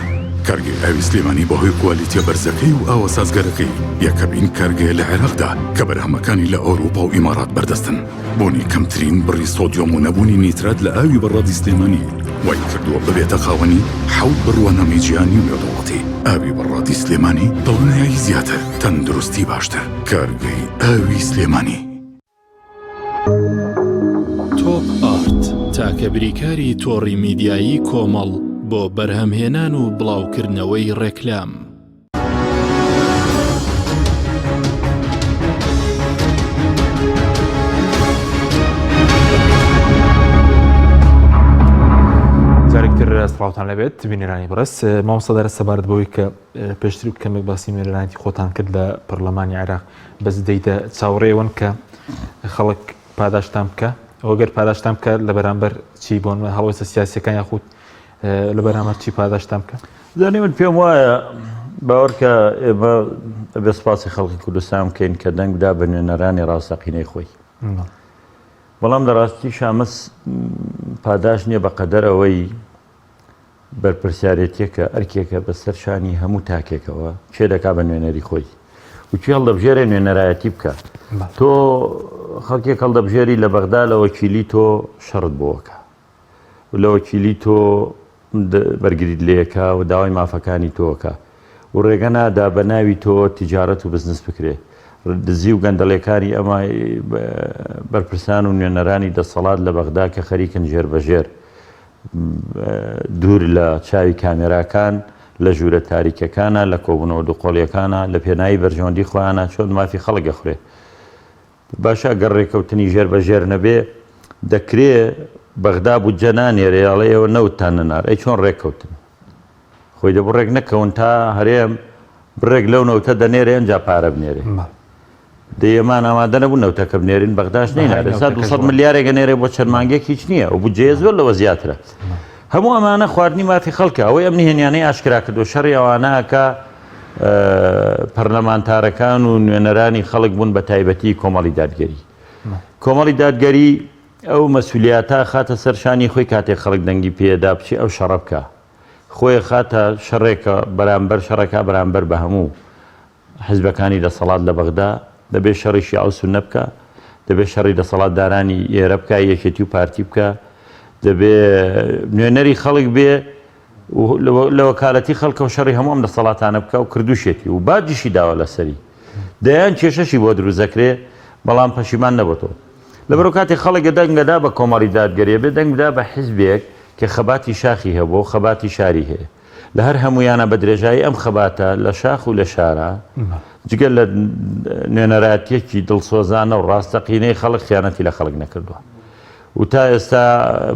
کارگەی ئاوی سلێمانی بەهۆی کوالیتیە بەرزەکەی و ئاوە سازگارەکەی یەکەمین کارگەیە لە عێراقدا کە بەرهەمەکانی لە ئەوروپا و ئیمارات بەردەستن. بوونی کەمترین بڕی سۆدیۆم و نەبوونی نیترات لە ئاوی بەڕادی سلێمانی وای کردووە ببێتە خاوەنی حەوت بڕوانامەی جیهانی و نێودەوڵەتی. ئاوی بەڕادی سلێمانی دڵنیایی زیاتر، تەندروستی باشتر. کارگەی ئاوی سلێمانی. تۆپ ئارت تاکە بریکاری تۆڕی میدیایی کۆمەڵ بۆ بەرهەمهێنان و بڵاوکردنەوەی ڕێکلام. جارێکتر سڵاوتان لەبێت بینەرانی بەڕێز مامۆستا دارە سەبارەت بەوەی کە پێشتر کەمێک باسی نوێنەرانەتی خۆتان کرد لە پەرلەمانی عێراق بەس دەیتە چاوەڕێوەن کە خەڵک پاداشتان بکە ئەوگەر پاداشتان بکە لە بەرامبەر چی بۆن هەڵوێستە سیاسەکان یاخود لە بەرامبەر چی پاداشتان بکە زانی من پێم وایە باوەڕکە ئێمە ئەبێ سپاسی خەڵکی کوردستان بکەین کە دەنگ دا بە نوێنەرانی ڕاستەقینەی خۆی بەڵام لە ڕاستی شامەس پاداش نییە بە قەدەر ئەوەی بەرپرسیارێتیەکە ئەرکێکە بەسەر شانی هەموو تاکێکەوە کێ دەکا بە نوێنەری خۆی و کێ هەڵدەبژێرێ نوێنەرایەتی بکە تۆ خەڵکێک هەڵدەبژێری لە بەغدا لە وەکیلی تۆ شەڕت بۆکە و لە وەکیلی تۆ بەرگریت لێکا و داوای مافەکانی تۆکە و ڕێگە نادا بە ناوی تۆ تیجارەت و بزنس بکرێ دزی و گەندەڵیەکانی ئەمە بەرپرسان و نوێنەرانی دەسەڵات لە بەغدا کە خەریکن ژێر بەژێر دوور لە چاوی کامێراکان، لە ژوورە تاریکەکانا، لە کۆبوونەوە دووقۆڵیەکانا، لە پێناوی بەرژەوەندی خۆیانا چۆن مافی خەڵک ئەخورێ. باشە گەر ڕێکەوتنی ژێر بە ژێر نەبێ، دەکرێ بەغدا بودجە نانێرێ ئەڵێ ئێوە نەوتتان نەنارد، ئەی چۆن ڕێککەوتن؟ خۆی دەبوو ڕێک نەکەون تا هەرێم بڕێک لەو نەوتە دەنێرێ ئەنجا پارە بنێرێ. دەی ئێمان ئامادە نەبوو نەوتەکە بنێرین بەغداش نەینارد ئێستا 200 ملیارێک ئەنێرێ بۆ چەند مانگێک هیچ نییە ئەو بودجەیە زۆر لەوە زیاترە هەموو ئەمانە خواردنی مافی خەڵکە ئەوەی ئەم نهێنیانەی ئاشکرا کردو شەڕی ئەوانە کە پەرلەمانتارەکان و نوێنەرانی خەڵک بوون بە تایبەتی کۆمەڵی دادگەری کۆمەڵی دادگەری ئەو مەسولیاتە خاتە سەر شانی خۆی کاتێک خەڵک دەنگی پێدا بچێ ئەو شەڕە بکە خۆی خاتە شەڕێکە بەرامبەر شەڕەکە بەرامبەر بە هەموو حیزبەکانی دەسەڵات لە بەغدا، دەبێ شەڕی شیعە و سوننە بکا، دەبێ شەڕی دەسەڵاتدارانی ئێرە بکا، یەکێتی و پارتی بکا، دەبێ نوێنەری خەڵک بێ و لە وەکالەتی خەڵکەوە شەڕی هەموو ئەم دەسەڵاتانە بکا و کردوشێتی و باجیشی داوە لەسەری. دەیان کێشەشی بۆ دروست دەکرێ، بەڵام پەشیمان نەبۆتەوە. لەبەرئەوە کاتێ خەڵک دەنگ ئەدا بە کۆمەڵی دادگەری، ئەبێ دەنگ بدا بە حیزبێک کە خەباتی شاخی هەبووە و خەباتی شاری هەیە. لە هەر هەموویانە بە درێژایی ئەم خەباتە لە شاخ و لە شارا، جگە لە نوێنەرایەتییەکی دڵسۆزانە و ڕاستەقینەی خەڵک خیانەتی لە خەڵک نەکردووە و تا ئێستا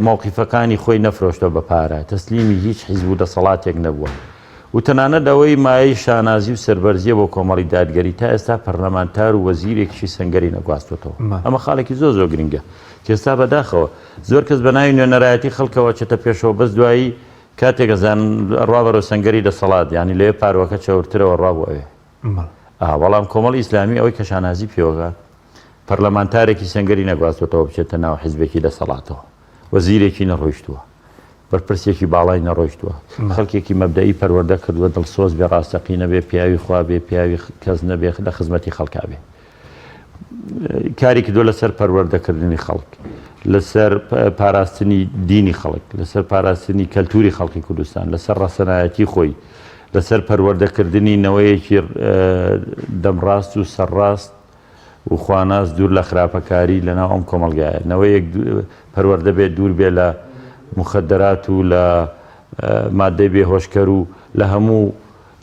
مەوقیفەکانی خۆی نەفرۆشتوە بە پارە، تەسلیمی هیچ حیزب و دەسەڵاتێک نەبووە و تەنانەت ئەوەی مایەی شانازی و سەربەرزییە بۆ کۆمەڵی دادگەری تا ئێستا پەرلەمانتار و وەزیرێکیشی سەنگەری نەگواستوەتەوە. ئەمە خاڵێکی زۆر زۆر گرنگە کە ئێستا بەداخەوە زۆر کەس بە ناوی نوێنەرایەتی خەڵکەوە ئەچێتە پێشەوە بەس دوایی کاتێک ئەزانن ئەڕوا بەرەو سەنگەری دەسەڵات یانی لەوێ پاروەکە چەورترەوە ڕوا بۆ ئەوێ ئا بەڵام کۆمەڵی ئیسلامی ئەوەی کە شانازی پێوەگا پەرلەمانتارێکی سەنگەری نەگواستوەتەوە بچێتە ناو حزبێکی دەسەڵاتەوە وەزیرێکی نەڕۆیشتووە بەرپرسێکی باڵای نەڕۆیشتووە خەڵکێکی مەبدەئی پەروەردە کردووە دڵسۆز بێ ڕاستەقینە بێ پیاوی خوا بێ پیاوی کەس نەبێ لە خزمەتی خەڵکا بێ کاری کردووە لەسەر پەروەردەکردنی خەڵک، لەسەر پاراستنی دینی خەڵک، لەسەر پاراستنی کەلتوری خەڵکی کوردستان، لەسەر ڕەسەنایەتی خۆی، لەسەر پەروەردەکردنی نەوەیەکی دەمڕاست و سەرڕاست و خواناس دوور لە خراپەکاری لەناو ئەم کۆمەڵگایە، نەوەیەک پەروەردە بێت دوور بێ لە موخەدەرات و لە مادەی بێهۆشکەر و لە هەموو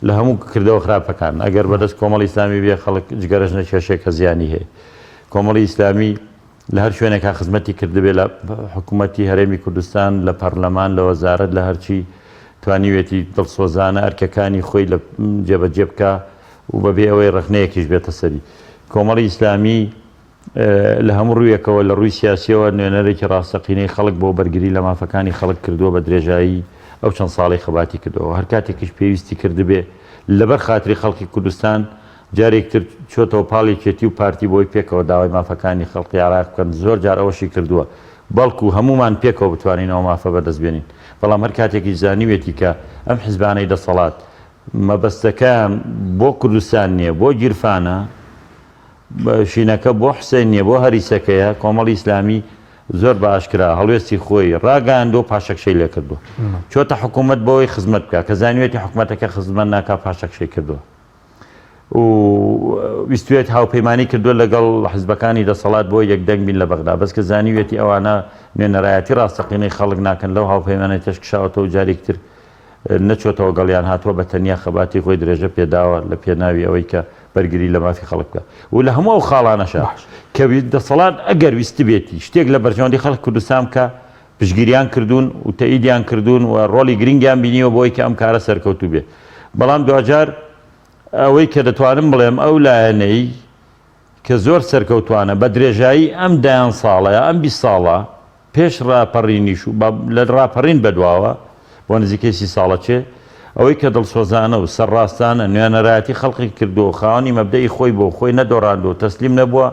لە هەموو کردەوە خراپەکان. ئەگەر بەدەست کۆمەڵی ئیسلامی بێ خەڵک جگەرەش نەکێشێ کە زیانی هەیە. کۆمەڵی ئیسلامی لە هەر شوێنێکا خزمەتی کردبێ لە حکوومەتی هەرێمی کوردستان، لە پەرلەمان، لە وەزارەت، لە هەرچی توانیوێتی دڵسۆزانە ئەرکەکانی خۆی لە جێبەجێ بکا و بەبێ ئەوەی ڕەخنەیەکیش بێتە سەری. کۆمەڵی ئیسلامی لە هەموو ڕوویەکەوە لە ڕووی سیاسییەوە نوێنەرێکی ڕاستەقینەی خەڵک بۆ بەرگری لە مافەکانی خەڵک کردووە بە درێژایی ئەو چەند ساڵەی خەباتی کردووە و هەر کاتێکیش پێویستی کردبێ لەبەر خاتری خەڵکی کوردستان جارێک تر چۆتەوە پاڵ یەکێتی و پارتی بۆی پێکەوە داوای مافەکانی خەڵقی عێراق بکەن، زۆر جار ئەوەشی کردووە بەڵکو هەموومان پێکەوە بتوانین ئەو مافە بەدەست بێنین، بەڵام هەر کاتێکیش زانیوێتی کە ئەم حزبانەی دەسەڵات مەبەستەکەیان بۆ کوردستان نییە بۆ گیرفانە، شینەکە بۆ حوسێن نییە بۆ هەریسەکەیە، کۆمەڵی ئیسلامی زۆر بە ئاشکرا هەڵوێستی خۆی ڕاگەیاندووە پاشەکشەی لێکردووە، چۆتە حکوومەت بۆی خزمەت بکا، کە زانیوێتی حکومەتەکە خزمەت ناکا پاشەکشەی کردووە. و ویستوێت هاوپەیمانی کردووە لەگەڵ حزبەکانی دەسەڵات بۆ یەکدەنگ بین لە بەغدا بەس کە زانیویەتی ئەوانە نوێنەرایەتی ڕاستەقینەی خەڵک ناکەن لەو هاوپەیمانێتەش کشاوەتەوە جارێکی تر نەچۆتەوە گەڵیان هاتووە بە تەنیا خەباتی خۆی درێژە پێداوە لە پێناوی ئەوەی کە بەرگری لە مافی خەڵک بکە و لە هەموو ئەو خاڵانەشە کە دەسەڵات ئەگەر ویستبێتی شتێک لە بەرژەوەندی خەڵک کوردستان بکە پشتگیریان کردوون و تەئیدیان کردوون و ڕۆڵی گرنگیان بینیوە بۆی کە ئەم کارە سەرکەوتوو بێت. بەڵام دواجار ئەوەی کە دەتوانم بڵێم ئەو لایەنەی کە زۆر سەرکەوتوانە بە درێژایی ئەم دەیان ساڵە یا ئەم 20 ساڵە پێش ڕاپەڕینیش و لە ڕاپەڕین بەدواوە بۆ نزیکەی سی ساڵە چێ ئەوەی کە دڵسۆزانە و سەرڕاستانە نوێنەرایەتی خەڵقی کردووە و خاوەنی مەبدەئی خۆی بووە و خۆی نەدۆڕاندووە و تەسلیم نەبووە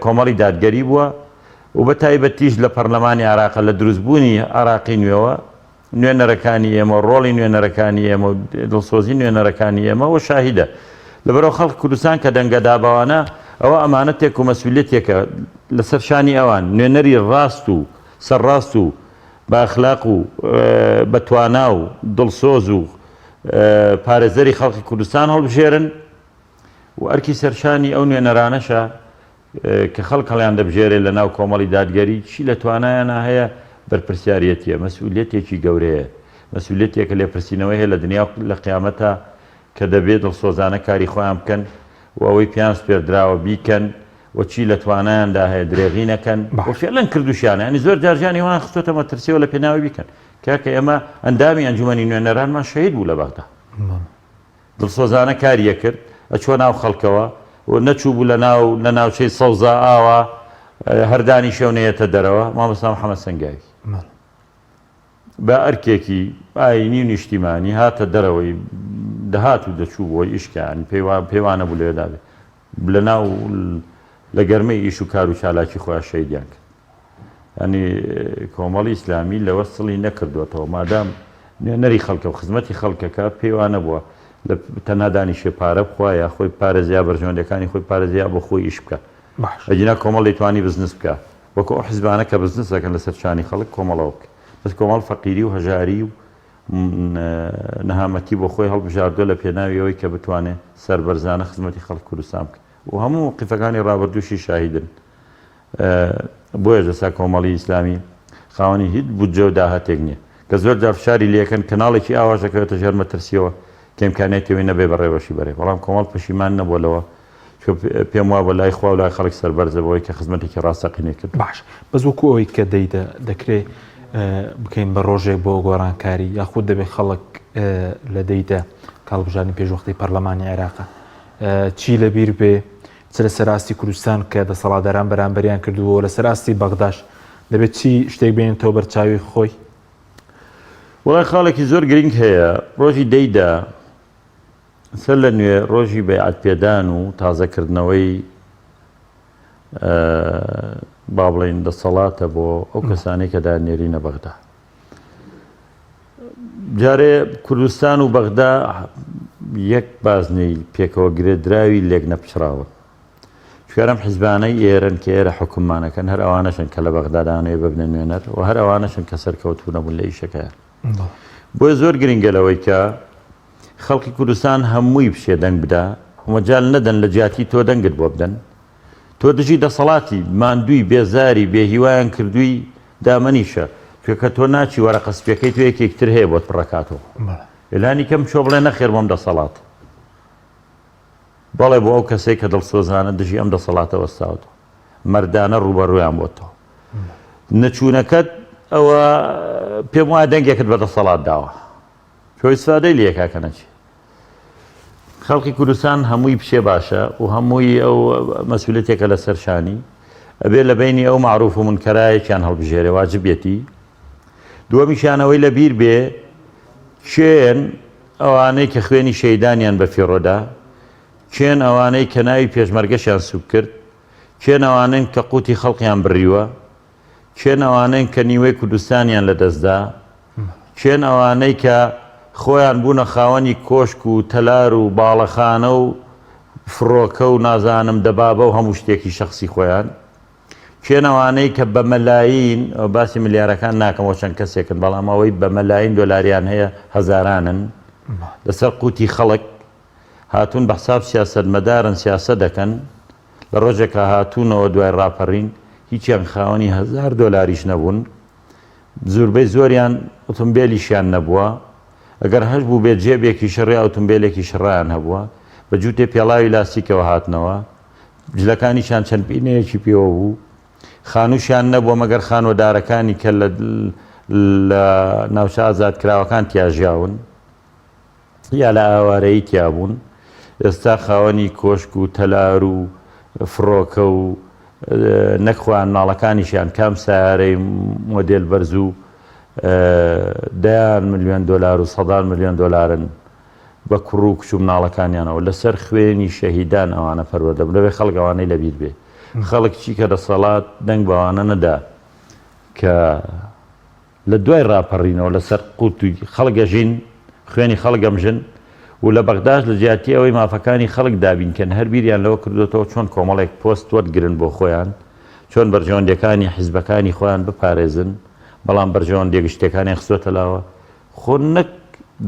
کۆمەڵی دادگەری بووە و بە تایبەتیش لە پەرلەمانی عێراق لە دروستبوونی عێراقی نوێوە نوێنەرەکانی ئێمە و ڕۆڵی نوێنەرەکانی ئێمە و دڵسۆزی نوێنەرەکانی ئێمە و شاهیدە لەبەرەوە خەڵک کوردستان کە دەنگەدا بەوانە ئەوە ئەمانەتێک و مەسئولیەتێکە لەسەر شانی ئەوان نوێنەری ڕاست و سەرڕاست و بە ئەخلاق و بە توانا و دڵسۆز و پارێزەری خەڵکی کوردستان هەڵبژێرن و ئەرکی سەرشانی ئەو نوێنەرانەشە کە خەڵک هەڵیان دەبژێرێ لە ناو کۆمەڵی دادگەری چی لە توانایانا هەیە بەرپرسیاریەتیە مەسئولیەتێکی گەورەیە مەسئولیەتێکە لێپرسینەوەی هەیە لە دنیا و لە قیامەتا کە دەبێ دڵسۆزانە کاری خۆیان بکەن و ئەوەی پێیان سپێردراوە بیکەن و چی لە توانایاندا هەیە درێغی نەکەن و فعلەن کردوشیانە یانی زۆر جار ژیانی خۆیان خستۆتە مەترسیەوە لە پێناوی بیکەن کاکە ئێمە ئەندامی ئەنجومەنی نوێنەرانمان شەهید بوو لە بەغدا. دڵسۆزانە کاری ئەکرد، ئەچووە ناو خەڵکەوە و نەچووبوو لە ناو لە ناوچەی سەوزا ئاوا هەر دانیشێ و نەیەتە دەرەوە، مامۆستا محەمەد سەنگاوی بە ئەرکێکی ئایینی و نیشتیمانی هاتە دەرەوەی دەهات و دەچوو بۆی ئیشکانی پێی وا پێی وا نەبوو لەوێدا بێ لە ناو لە گەرمەی ئیش و کار و چالاکی خۆیان شەهیدیان کرد. یانی کۆمەڵی ئیسلامی لەوە سڵی نەکردووەتەوە مادام نوێنەری خەڵکە و خزمەتی خەڵکەکە پێی وا نەبووە لە تەنها دانیشێ پارە بخوا یا خۆی پارێزێ یا بەرژەوەندیەکانی خۆی پارێزێ یا بۆ خۆی ئیش بکا باش. ئەگینا کۆمەڵ دەیتوانی بزنس بکا وەکو ئەو حزبانە کە بزنس دەکەن لەسەر شانی خەڵک کۆمەڵەوە بکە بەس کۆمەڵ فەقیری و هەژاری و نەهامەتی بۆ خۆی هەڵبژاردووە لە پێناوی ئەوەی کە بتوانێ سەربەرزانە خزمەتی خەڵک کوردستان بکە و هەموو موقیفەکانی ڕابردووشی شاهیدن بۆیەش ئێستا کۆمەڵی ئیسلامی خاوەنی هیچ بودجە و داهاتێک نییە کە زۆر جار فشاری لێکەن کەناڵێکی ئاواش دەکەوێتە ژێر مەترسیەوە کە ئیمکانیاتی ئەوەی نەبێ بەڕێوەشی بەرێ بەڵام کۆمەڵ پەشیمان نەبووە لەوە چونکە پێم وابووە لای خوا و لای خەڵک سەربەرزە بەوەی کە خزمەتێکی ڕاستەقینەی کردووە. باش بەس وەکو ئەوەی کە دەیدە دەکرێ بکەین بە ڕۆژێک بۆ گۆڕانکاری یاخود دەبێ خەڵک لە دەیدە کە هەڵبژاردنی پێشوەختەی پەرلەمانی عێراقە چی لەبیر بێ چ لەسەر ئاستی کوردستان کە دەسەڵاتداران بەرامبەریان کردووە و لەسەر ئاستی بەغداش دەبێت چی شتێک بێنێتەوە بەرچاوی خۆی؟ وەڵای خاڵێکی زۆر گرنگ هەیە ڕۆژی دەیدا سەر لە نوێ ڕۆژی بەیعەت پێدان و تازەکردنەوەی با بڵێین دەسەڵاتە بۆ ئەو کەسانەی کە دانێرینە بەغدا جارێ کوردستان و بەغدا یەک بازنەی پێکەوە گرێدراوی لێک نەپچڕاون. چونکە ئەم حیزبانەی ئێرەن کە ئێرە حوکممانەکەن هەر ئەوانەشن کە لە بەغدا دانەوێ ببنە نوێنەر و هەر ئەوانەشن کە سەرکەوتوو نەبوون لە ئیشەکەیان. بۆیە زۆر گرنگە لەوەی کە. خەڵکی کوردستان هەمووی بچێ دەنگ بدا مەجال نەدەن لە جیاتی تۆ دەنگت بۆ بدەن. تۆ دژی دەسەڵاتی، ماندووی، بێزاری، بێ هیوایان کردووی، دامەنیشە. چونکە تۆ ناچی وەرەقە سپیەکەی تۆ یەکێکی تر هەیە بۆت پڕەکاتەوە. لانی کەم بچۆ بڵێ نەخێر بۆم دەسەڵات. بەڵێ بۆ ئەو کەسەی کە دڵسۆزانە دژی ئەم دەسەڵاتە وەستاوەتەوە. مەردانە ڕووبەڕوویان بۆتەوە. نەچوونەکەت ئەوە پێم وایە دەنگێکت بە دەسەڵات داوە. تۆ ئیسفادەی لێ کاکە نەچێ. خەڵکی کوردستان هەمووی بچێ باشە و هەمووی ئەو مەسئولیەتێکە لەسەر شانی ئەبێ لە بینی ئەو مەعروف و منکەرایەکیان هەڵبژێرێ واجبیەتی دووەمیشیان ئەوەی لە بیر بێ کێن ئەوانەی کە خوێنی شەیدانیان بە فیڕۆدا کێن ئەوانەی کە ناوی پێشمەرگەشیان سوک کرد کێن ئەوانەن کە قوتی خەڵقیان بڕیوە کێن ئەوانەن کە نیوەی کوردستانیان لەدەستدا؟ کێن ئەوانەی کە خۆیان بوونە خاوەنی کۆشک و تەلار و باڵەخانە و فڕۆکە و نازانم دەبابە و هەموو شتێکی شەخسی خۆیان؟ کێن ئەوانەی کە بە مەلایین، باسی ملیارەکان ناکەم ئەوە چەند کەسێکن، بەڵام ئەوەی بە مەلایین دۆلاریان هەیە هەزارانن لەسەر قوتی خەڵک هاتوون بە حساب سیاسەتمەدارن سیاسەت دەکەن، لە ڕۆژێکا هاتوونەوە دوای ڕاپەڕین هیچیان خاوەنی هەزار دۆلاریش نەبوون، زوربەی زۆریان ئوتومبێلیشیان نەبووە، ئەگەر هەشبووبێت جێبێکی شڕ یا ئوتومبێلێکی شڕیان هەبووە، بە جووتێ پێڵاوی لاستیکەوە هاتنەوە، جلەکانیشیان چەند پینەیەکی پێوە بوو، خانووشیان نەبووە مەگەر خانووە دارەکانی کە لە لە ناوچە ئازادکراوەکان تیا ژیاون. یا لە ئاوارەیی تیا بوون، ئێستا خاوەنی کۆشک و تەلار و فڕۆکە و نەک خۆیان ماڵەکانیشیان کام سایارەی مۆدێل بەرز و دەیان ملیۆن دۆلار و سەدان ملیۆن دۆلارن بە کوڕ و کچ و مناڵەکانیانەوە لەسەر خوێنی شەهیدان ئەوانە پەروەردە بوون دەبێ خەڵک ئەوانەی لەبیر بێ خەڵک چیکە دەسەڵات دەنگ بەوانە نەدا کە لە دوای ڕاپەڕینەوە لە سەر قوت خەڵک ئەژین، خوێنی خەڵک ئەمژن و لە بەغداش لە جیاتی ئەوەی مافەکانی خەڵک دابین کەن هەر بیریان لەوە کردۆتەوە چۆن کۆمەڵێک پۆست وەرگرن بۆ خۆیان، چۆن بەرژەوەندیەکانی حیزبەکانی خۆیان بپارێزن، بەڵام بەرژەوەندیە گشتیەکانیان خستۆتە لاوە. خۆ نەک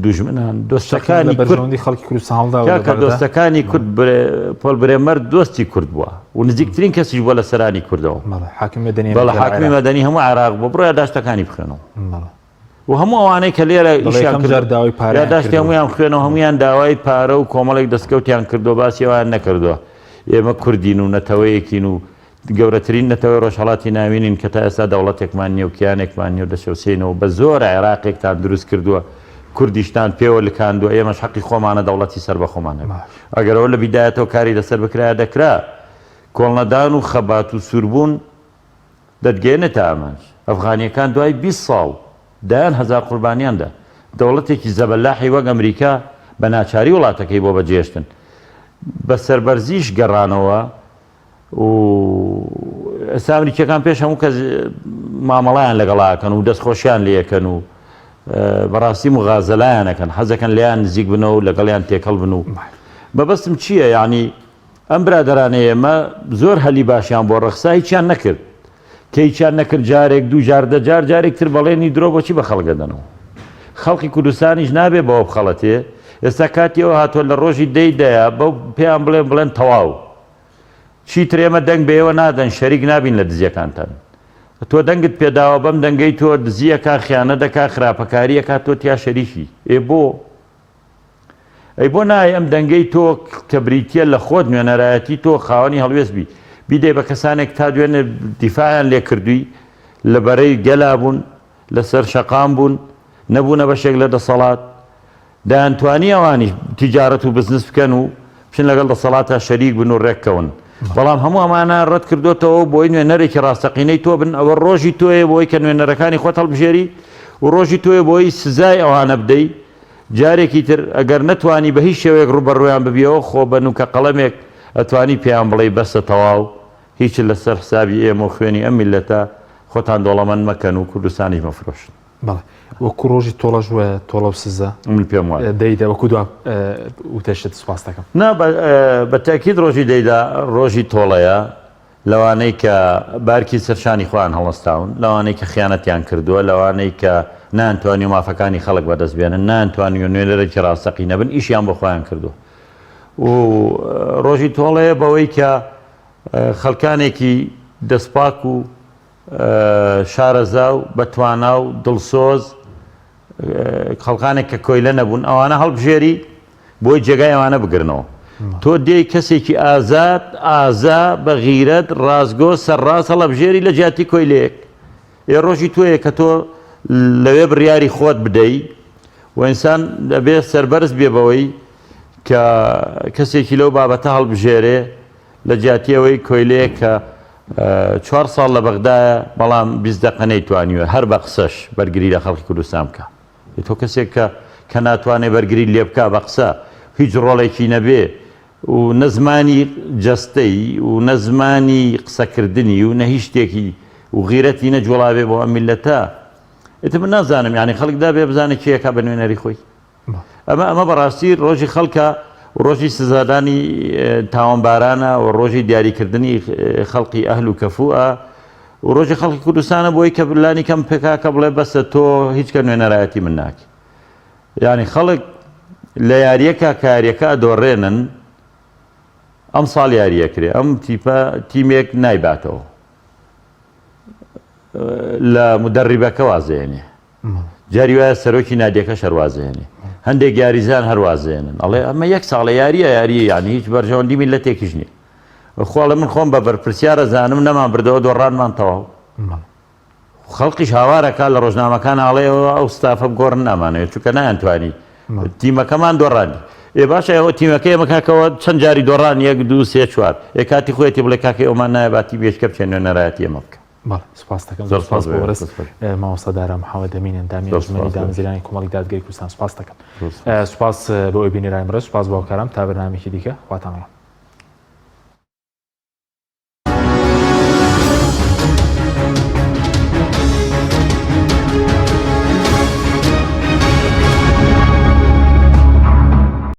دوژمنان دۆستەکانی بەرژەوەندی خەڵکی کوردستان هەڵداوە لە کاکە بەغدا. دۆستەکانی کورد پۆل برێمەر دۆستی کورد بووە و نزیکترین کەسیش بووە لە سەرانی کوردەوە. بەڵێ حاکمی مەدەنی بەڵێ ئەمریکا لە حاکمی عێراق. مەدەنی هەموو عێراق بووە بڕۆ یاداشتەکانی بخوێنەوە بەڵێ. و هەموو ئەوانەی کە لێرە بەڵێ ئیشیان یەکەم کرد جار داوای پارەیان یاداشتی کردووە. هەموویان بخوێنەوە هەموویان داوای پارە و کۆمەڵێک دەستکەوتیان کردووە باسی ئەویان نەکردووە ئێمە کوردین و نەتەوەیەکین و گەورەترین نەتەوەی ڕۆژهەڵاتی ناوینین کە تا ئێستا دەوڵەتێکمان نیە و کیانێکمان نیە و دەچەوسێینەوە بە زۆر عێراقێکتان دروست کردووە کوردیشتان پێوە لکاندووە ئێمەش حەقی خۆمانە دەوڵەتی سەربەخۆمان هەبێت ئەگەر ئەوە لە بیدایەتەوە کاری لەسەر بکرایە دەکرا کۆڵنەدان و خەبات و سووربوون دەتگەیەنێتە ئامانج ئەفغانیەکان دوای 20 ساڵ دەیان هەزار قوربانیان دا دەوڵەتێکی زەبەلاحی وەک ئەمریکا بە ناچاری وڵاتەکەی بۆ بەجێهێشتن بە سەربەرزیش گەڕانەوە و ئێستا ئەمریکیەکان پێش هەموو کەس مامەڵیان لەگەڵا ئەکەن و دەستخۆشیان لێکەن و بەڕاستی مغازەلایان ئەکەن حەزەکەن لێیان نزیک بنەوە و لەگەڵیان تێکەڵ بن و مەبەستم چییە یعنی ئەم برادەرانەی ئێمە زۆر هەلی باشیان بۆ ڕەخسا هیچیان نەکرد کە هیچیان نەکرد جارێک دوو جار دە جار جارێک تر بەڵێنی درۆ بۆچی بە خەڵک ئەدەنەوە خەڵکی کوردستانیش نابێ بەوە بخەڵەتێ ئێستا کاتی ئەوە هاتووە لە ڕۆژی دەی دەیە بەو پێیان بڵێن بڵێن تەواو چیتر ئێمە دەنگ بە ئێوە نادەن شەریک نابین لە دزیەکانتان تۆ دەنگت پێداوە بەم دەنگەی تۆ دزیەکە خیانە دەکا خراپەکاریەکە تۆ تیا شەریکی ئێ بۆ ئەی بۆ نایە ئەم دەنگەی تۆ کە بریتیە لە خۆت نوێنەرایەتی تۆ خاوەنی هەڵوێست بی بیدەی بە کەسانێک تا دوێنێ دیفاعیان لێ کردووی لە بەرەی گەلا بوون لەسەر شەقام بوون نەبوونە بەشێک لە دەسەڵات دەیانتوانی ئەوانیش تیجارەت و بزنس بکەن و بچن لەگەڵ دەسەڵاتا شەریک بن و ڕێککەون بەڵام هەموو ئەمانە ڕەت کردوتەوە بۆی نوێنەرێکی ڕاستەقینەی تۆ بن ئەوە ڕۆژی تۆیە بۆی کە نوێنەرەکانی خۆت هەڵبژێری و ڕۆژی تۆیە بۆی سزای ئەوانە بدەی جارێکی تر ئەگەر نەتوانی بە هیچ شێوەیەک ڕووبەڕوویان ببیەوە خۆ بە نوکە قەڵەمێک ئەتوانی پێیان بڵێی بەسە تەواو هیچ لەسەر حسابی ئێمە و خوێنی ئەم میللەتە خۆتان دەوڵەمەند مەکەن و کوردستانیش مەفرۆشن. بەڵێ وەکو ڕۆژی تۆڵەش وایە تۆڵە و سزا من پێم وایە دەیدا وەکو دوا وتەشت سوپاس دەکەم. نا بە تەئکید ڕۆژی دەیدا ڕۆژی تۆڵەیە لەوانەی کە بارکی سەر شانی خۆیان هەڵنەستاون، لەوانەی کە خیانەتیان کردووە، لەوانەی کە نانتوانی مافەکانی خەڵک بەدەست بێنن نانتوانی نوێنەرێکی ڕاستەقینە بن ئیشیان بۆ خۆیان کردووە و ڕۆژی تۆڵەیە بەوەی کە خەڵکانێکی دەستپاک و شارەزا و بەتوانا و دڵسۆز خەڵکانێک کە کۆیلە نەبوون ئەوانە هەڵبژێری بۆی جێگای ئەوانە بگرنەوە تۆ دێی کەسێکی ئازاد ئازا بە غیرەت ڕاستگۆ سەرڕاست هەڵەبژێری لە جیاتی کۆیلەیەک ئێ ڕۆژی تۆیە کە تۆ لەوێ بڕیاری خۆت بدەی و ئینسان دەبێ سەربەرز بێ بەوەی کە کەسێکی لەو بابەتە هەڵبژێرێ لە جیاتی ئەوەی کۆیلەیەک کە چوار ساڵ لە بەغدایە بەڵام 20 دەقە نەیتوانیوە هەر بە قسەش بەرگری لە خەڵکی کوردستان بکە تۆ کەسێک کە کە ناتوانێ بەرگری لێ بکا بە قسە هیچ ڕۆڵێکی نەبێ و نە زمانی جەستەی و نە زمانی قسەکردنی و نە هیچ شتێکی و غیرەتی نەجوڵابێ بۆ ئەم میللەتە ئیتر من نازانم یانی خەڵک دابێ بزانێ کێ ئەکا بە نوێنەری خۆی ئەمە ئەمە بەڕاستی ڕۆژی خەڵکە و ڕۆژی سزادانی تاوانبارانە و ڕۆژی دیاریکردنی خەڵقی ئەهل و کەفوئە و ڕۆژی خەڵکی کوردستانە بۆی کە لانی کەم پێکاکە بڵێ بەسە تۆ هیچ کە نوێنەرایەتی من ناکەی یانی خەڵک لە یاریەکە کە یاریەکە ئەدۆڕێنن ئەم ساڵ یاریەکرێ ئەم تیپە تیمێک نایباتەوە لە مدەڕیبەکە وازێنێ جاری وایە سەرۆکی نادیەکە شەروازێنێ هەندێک یاریزان هەروازێنن ئەڵێ ئەمە یەک ساڵە یاریە یاریە یعنی هیچ بەرژەوەندی میلەتێکیش نییە خواڵە من خۆم بە بەرپرسیارە زانم نەمان بردەوە دۆڕانمان تەواو خەڵکیش هاوارەکا لە ڕۆژنامەکان ئاڵێ ئەو ستافە بگۆڕن نامانەوێت چونکە نایانتوانی تیمەکەمان دۆڕاندی ئێ باشە ئەوە تیمەکە ئێمە کاکەوە چەند جاری دۆڕان یەک دوو سێ چوار ئێ کاتی خۆیەتی بڵێ کاکە ئەومان نایە با تیمێکە بچێ نوێنەرایەتی ئێمە بکە بەڵێ سوپاس دەکەم زۆر سوپاس بۆ بەڕێز مامۆستا دارا محەممەد ئەمین ئەندامی ئەنجومەنی دامەزرێنانی کۆمەڵی دادگەری کوردستان سوپاس دەکەم سوپاس بۆ ئەوی بینەرانی بەڕێز سوپاس بۆ هاوکاران تا بەرنامەیەکی دیکە خواتان لەگەڵ.